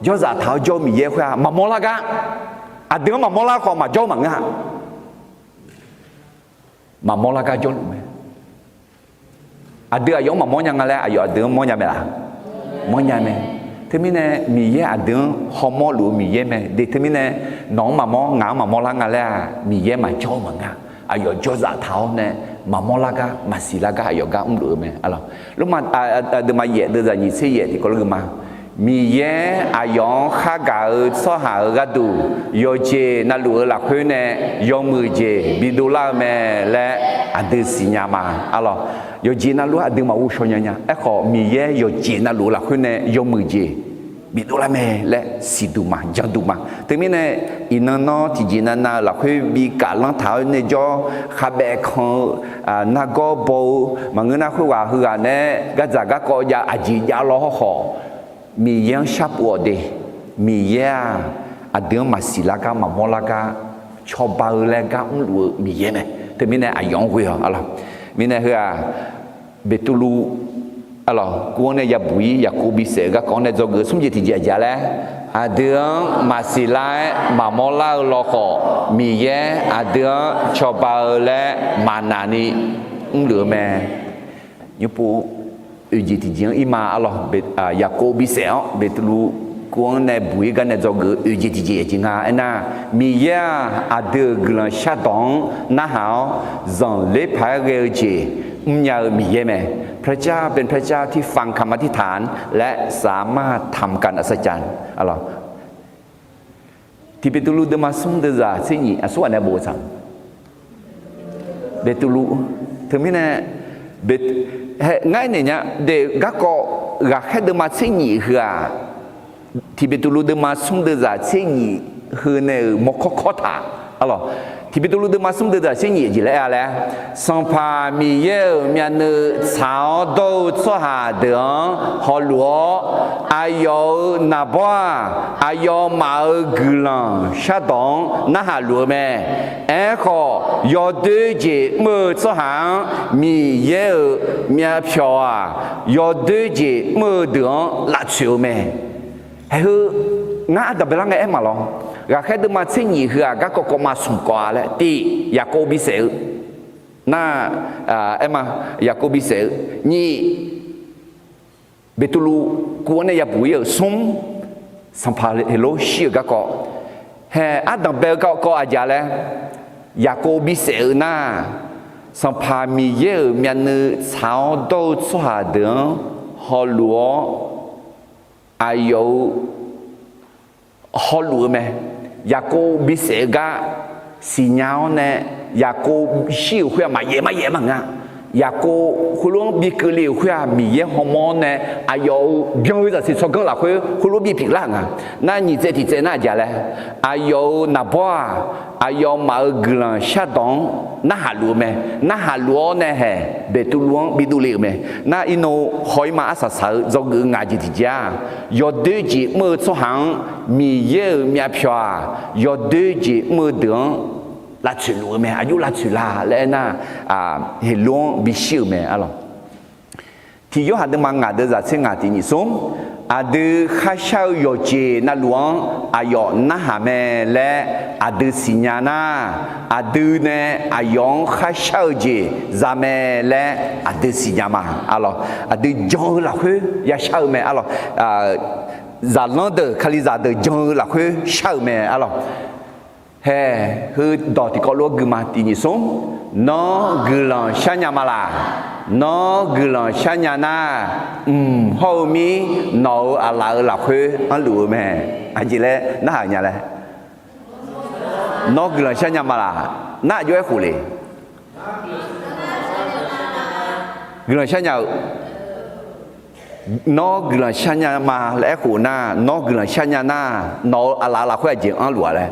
jawrzaq taq-awr jawr-eu Miqyaer khoer-aq maqmawr lar gar, aqdui-anr maqmawr lar khawf maqjawr maqngeur-a. Maqmawr lar gar jawrluf mae. Aqdui aqyawf-anr maqmawr nya nga laer aqyawf aqdui-anr mawrnya mae laf? Mawrnya mae. Teumirnae Miqyaer aqdui-anr hawmawr luf-eu Miqyaer mae. De teumirnae nawq-anr maqmawr ngaq-anr maqmawr lar nga laer-aq Miqyaer maqjawr-eu maqngeur-a. Aqyawf jawrzaq taq-awr nae maqmawr lar gar maqsiq lar gar aqyawf gar mrluf-eu mae arlawq. Lormav deuvma yaef deuvzaq nyiq tser yaef tiqkawv lor geuf ma. Miqyaer aqyawf-anr khargaq-eu tsawrhaq-euq gharduq yawqjeq navluf-eu lafkhoer nae yawmuiq jeq bidov lar-eu mae laer aqdui siqnya ma arlawq. Yawqjeq navluf-anr aqdui maqghov shaw nya nya. Aerkhawf Miqyaer yawqjeq navluf-eu lafkhoer nae yawmuiq jeq bidov lar mae laer siqduq ma, janduq ma. Teumirnae iqnan nawr tiqjeq navnav-eu lafkhoer bi kaflanr taq-awr nae jawr khavbaev kan-eu nargawr baw-eu maqngeur nar khoerghaq heughaq nae gardzaq garkawv jav aqjeq jav law hawkhawf, Miqyaer-anr sharpov-awq de. Miqyaer-aq aqdui-anr maqsiq lar gar maqmawr lar gar cawba-eu laer gar mrluf-eu Miqyaer mae. Teumirnae aqyawf-anr ghoe-awq arlawq. Mirnae heu-aq Beqtuvluv arlawq kuv-anr nae yabuq ir Yaqkov bisaef-eu garkawv-anr nae dzawgeuf-eu smr jeq tiqjeq aqjeq-a laer, aqdui-anr maqsiq lar-aer maqmawr lar-eu law khawf, Miqyaer aqdui-anr cawba-eu laer maqnaq ni mrluf-eu mae. Nymrpov oeq jeq tiqjeq-anr ir ma arlawq. Yaqkov bisaef-awr Beqtuvluv kuv-anr nae buq ir gar nae dzawgeuf-eu oeq jeq tiqjeq aqjeq nga aernar, Miqyaer-aq aqdui-euq guiqlanq shardawq-anr narhaq-awr zanqler paq-aer ghae-eu jeq mrnya-eu Miqyaer mae. พระเจ้าเป็นพระเจ้าที่ฟังคำอธิษฐาน และสามารถทำการอัศจรรย์ arlawq. Tiq Beqtuvluv deuvma smr deuvzaq tser nyif aqsurghaq nae bof-eu tsaq. Beqtuvluv, teumirnae, ngar aernaeq nya de garkawv ghaqkhaer deuvma tser nyif heu-aq, Tiq Beqtuvluv deuvma smr deuvzaq tser nyif heu nae-euq mawrkawr kawr taq arlawq. Tiq Beqtuvluv deuvma smr deuvzaq tser nyif jeq laer aer-a laer, Sanqpaq Miqyaer-euq myavnuiv tsaq-awr dawr-eu tsawrhaq deuq-anr hawluf-awr, aqyawf-euq naqbawr-aq, aqyawfmaf-euq guiqlanq shardawq-anr narhaq luf-eu mae. Aerkhawf, yawdoer jeq mr-eu tsawrhaq-anr Miqyaer-euq myavpyawq-aq, yawdoer jeq mr-eu deuq-anr lavtsoeq-eu mae. Haeq heu, ngar ardanq baelar ngae aer maqlawr. Ghaqkhaer deuvma tser nyif heu-aq garkawv kawv ma smq kawv-a laer tiq, Yaqkov bisaef-eu nar, aer ma, Yaqkov bisaef-eu nyif, Beqtuvluv kuv-anr nae yabuq ir-euq smr, Sanqpaq Heqlov shir-euq garkawv, haeq ardanq bae-eu garkawv aqjeq laer, Yaqkov bisaef-eu nar, Sanqpaq Miqyaer-euq myavnuiv tsaq-awr dawr-eu tsawrhaq deuq-anr hawluf-awr, aqyawf-euq hawluf-eu mae. Yaqkov bisaef-eu gar siqnya-awr nae, Yaqkov shir-euq khoer-aq maqyaef maryaef maqnga. Yaqkov khoerlof-anr bi keuvle-euq khoer-aq Miqyaer hawmawr-awr nae aqyawf-euq byan-eu zaqsiq tsawrganr lafkhoer khoerlof bi pyeuflar-euq nga. Nar nyiq tsaev tiq tsaev nar aqjeq laer, aqyawf-euq naqbawr-aq, aqyawfmaf-euq guiqlanq shardawq-anr narhaq luf-eu mae. Narhaq luf-awr nae haeq Beqtuvluv-anr bidov le-euq mae. Nar irnov haw-ir ma arsaq saq-eu dzawgeuf-eu ngaq jeq tiqjeq-aq, yawdoer jeq mr-eu tsawrhaq-anr Miqyaer-euq myavpyawq-aq, yawdoer jeq mr-eu deuq-anr lavtsoeq luf-eu mae. Aqjox lavtsoeq la laer aernar, Heqlov-anr bishir-euq mae arlawq. Tiq Yorhaq deuvma ngaq deuvzaq tser ngaq tiq nyiq smr, aqdui kharshar-eu yawqjeq navluf-anr aqyawf narhaq mae laer aqdui siqnya nar, aqdui nae aqyawf-anr kharshar-eu jeq za mae laer aqdui siqnya ma arlawq. Aqdui jan-eu lafkhoer yashar-eu mae arlawq. Zaqlanr deuq kalizaq deuq jan-eu lafkhoer shar-euq mae arlawq. Haeq heu dawq tiqkawv lof-aer gui ma tiq nyiq smr, nawr guiqlanq sharnya ma laq? Nawr guiqlanq sharnya nar, mq hawr-eu mir nawq-euq aqlaf-euq lafkhoer anrluf-eu mae. Aqjeq laer narhaq nya laer, nawr guiqlanq sharnya ma laq? Nar aqjox-aer khof le. Guiqlanq sharnya-eu Nawr guiqlanq sharnya ma laer aerkhof nar, nawr guiqlanq sharnya nar, nawq-euq aqlaf lafkhoer aqjeq anrluf-a laer.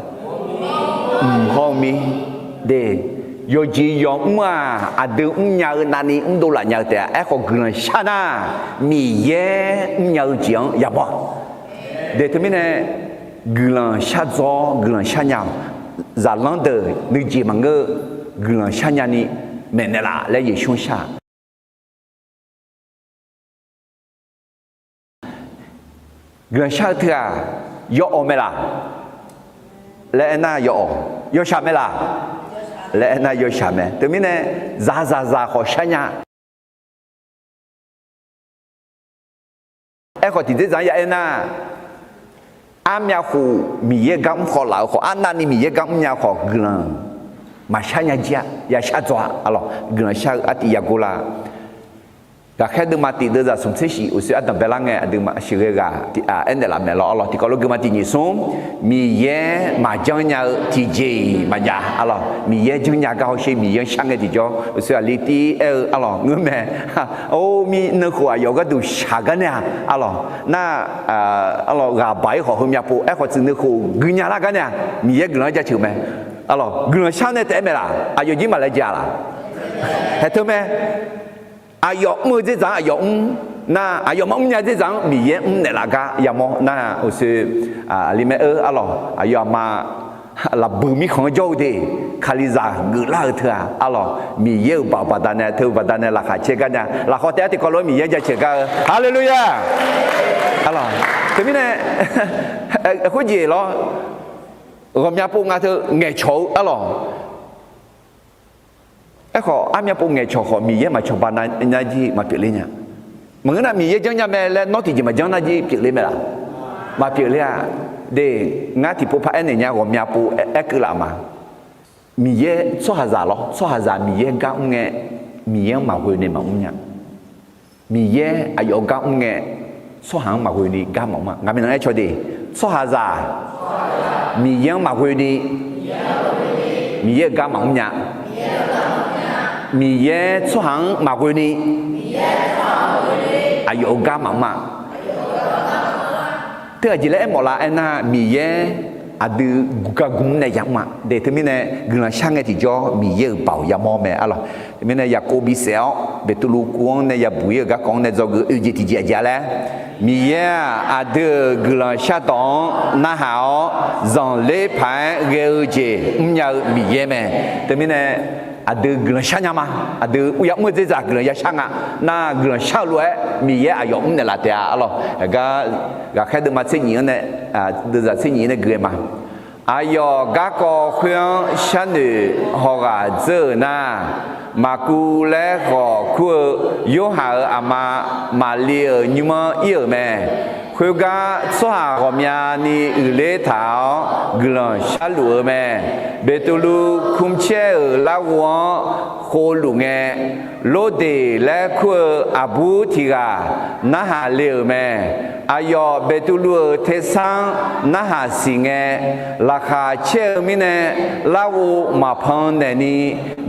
Mq hawr-eu mir, de, yawqjeq yawq mr-aq, aqdui mrnya-eu navni mrdov laf nya-eu taef-a. Aerkhawf guiqlanq shar nar, Miqyaer mrnya-eu jeq-anr yamawr. De, teumirnae guiqlanq shardzaw-awr guiqlanq sharnya-awq. Zaqlanr deuq nuijeq maqngeur-eu guiqlanq sharnya ni maeqnaeq laf laer Yeqsur-anr shar-aq. Guiqlanq shar-eu teu-aq, yawawq mae laq laer aernar yawawq, yawshaq mae laq laer aernar yawshaq mae. Teumirnae zaqzaqzaq khawf sharnya. Aerkhawf tiqdzer zaq-anr ya aernar, armyav khof Miqyaer gar mr khawf laf-eu khawf, arnavni Miqyaer gar mrnya khawf guiqlanq maqshar nya jir-a, ya shardzaw-a. Arlawq, guiqlanq shar-eu artiv yagor lar. Ghaqkhaer deuvma tiq deuvzaq smq tser shif uqshoe ardanq baelar ngae aqduimaf sheuqghae ghaq aernaeq laf mae lawr. Arlawq, tiqkawv lof geuma tiq nyiq smr, Miqyaer maqjanr nya-eu tiqjeq-iq maqjav. Arlawq, Miqyaer janrnya gar hawsher, Miqyaer-anr shar ngae tiqjawr uqshoe aqli tir aer-eu arlawq ngeur mae. Or, mir nuikhof aqyawf gharduq shaq gar nae-aq arlawq nar, arlawq ghaq baq-ir khawf heumyav pov aerkhawf tsuif nuikhof guinya lar gar nae-aq Miqyaer guiqlanq-anr jaceuq mae. Arlawq guiqlanq shar nae taef-aer mae laq, aqyawf jir maqlaejae-a laq. Haeq teu mae. Aqyawf mr-eu dzerdzaq-anr aqyawf mr nar, aqyawf maqmr nya dzerdzaq-anr Miqyaer mrnaeq laf gar yamawr nar, uqshoe aqli mae-eu arlawq, aqyawf aqma lafbuiq mirkhanq-anr jawr-eu de, Kalizaq geuflar-eu teu-aq arlawq, Miqyaer-euq baoq baqdanae teu-eu baqdanae laqkhaq caer gar nya. Lafkhawf taef-aer tiqkawv lof-aer Miqyaer jaceuq gar-eu, haleluya! Arlawq, teumirnae khoerjeq lawr, ghawqmya pov nga teu ngaeqcawq-eu arlawq. Aerkhawf armyav pov ngaeqcawq khawf Miqyaer maqcawba nar jir maqpyeufler nya. Maqngeur nar Miqyaer janrnya mae laer nawr tiqjeq maqjanr nar jir pyeufler mae laq? Maqpyeufler-a. De, ngar tiqpov par aernaeq nya ghawqmya pov aer keuv laf ma. Miqyaer tsawrhaqzaq lawr, tsawrhaqzaq Miqyaer gar mr ngae, Miqyaer-anr maqghoe ni maqmr nya. Miqyaer aqyawf gar mr ngae, tsawrhaq-anr maqghoe ni gar maqmr-a. Ngaq minav aer caw de, tsawrhaqzaq Miqyaer-anr maqghoe ni Miqyaer-euq gar maqmr nya. Miqyaer tsawrhaq-anr maqghoe ni aqyawf-euq gar maqmr-a. Teu aqjeq laer aermawf lar aernar, Miqyaer aqdui gar gmr nae yamr-a. De, teumirnae guiqlanq shar ngae tiqjawr Miqyaer-euq baoq yamawr mae arlawq. Teumirnae Yaqkov bisaef-awr Beqtuvluv kuv-anr nae yabuq-ir-euq garkawv-anr nae dzawgeuf oe jeq tiqjeq aqjeq-a laer, Miqyaer-aq aqdui-euq guiqlanq shardawq-anr narhaq-awr zanqler paq-aer ghae-eu jeq mrnya-eu Miqyaer mae. Teumirnae aqdui guiqlanq shar nya ma. Aqdui ya mr-eu dzerdzaq guiqlanq ya shar nga. Nar guiqlanq shar-eu lof-aer Miqyaer aqyawf mrnaeq laf taef-a arlawq. Gar ghaqkhaer deuvma tser nyif-anr nae, deuvzaq tser nyif nae gui-aer ma. Aqyawf garkawv khoer-anr sharnoeq hawghaq dzeur-euq nar, Maqkuv laer khawf kur-eu Yorhaq-euq aqma Maqli-euq nymr-anr ir-euq mae. Khoergar tsawrhaq ghawqmyani uiqler taq-awr guiqlanq sharluf-eu mae. Beqtuvluv kmrcaer-euq larghov-anr khovluf ngae, Lordeq laer kur-eu aqbur tiq ghaq narhaq le-euq mae. Aqyawf Beqtuvluv-euq tersar-anr narhaq siq ngae, laqkhaq caer-eu mirnae larghov maqpan naeqni,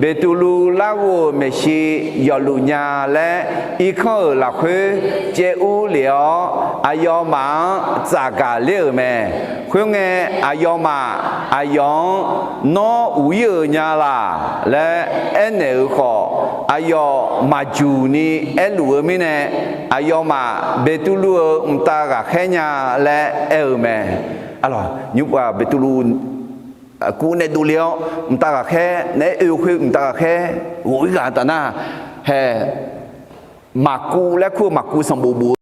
Beqtuvluv larghov-euq maeqshi yawfluf nya laer irkanr-euq lafkhoer caev ur lef-awr, aqyawfmaf-anr tsafgaq ler-euq mae. Khoerngae, aqyawfmaf aqyawf-anr Nawr uq-ir-euq nya laq? laer aernaeq-euq khawf, aqyawf maqjuq ni aerluf-eu mirnae, aqyawfmaf Beqtuvluv-euq mqtav ghaqkhaer nya laer aer-eu mae. Arlawq, nymr-aq Beqtuvluv kuv nae dovle-awr mqtav ghaqkhaer naeq-aer oe-eu khoer mqtav ghaqkhaer ghof-ir ghaq taf nar, hae, Maqkuv laer kur-eu Maqkuv sanqbof bof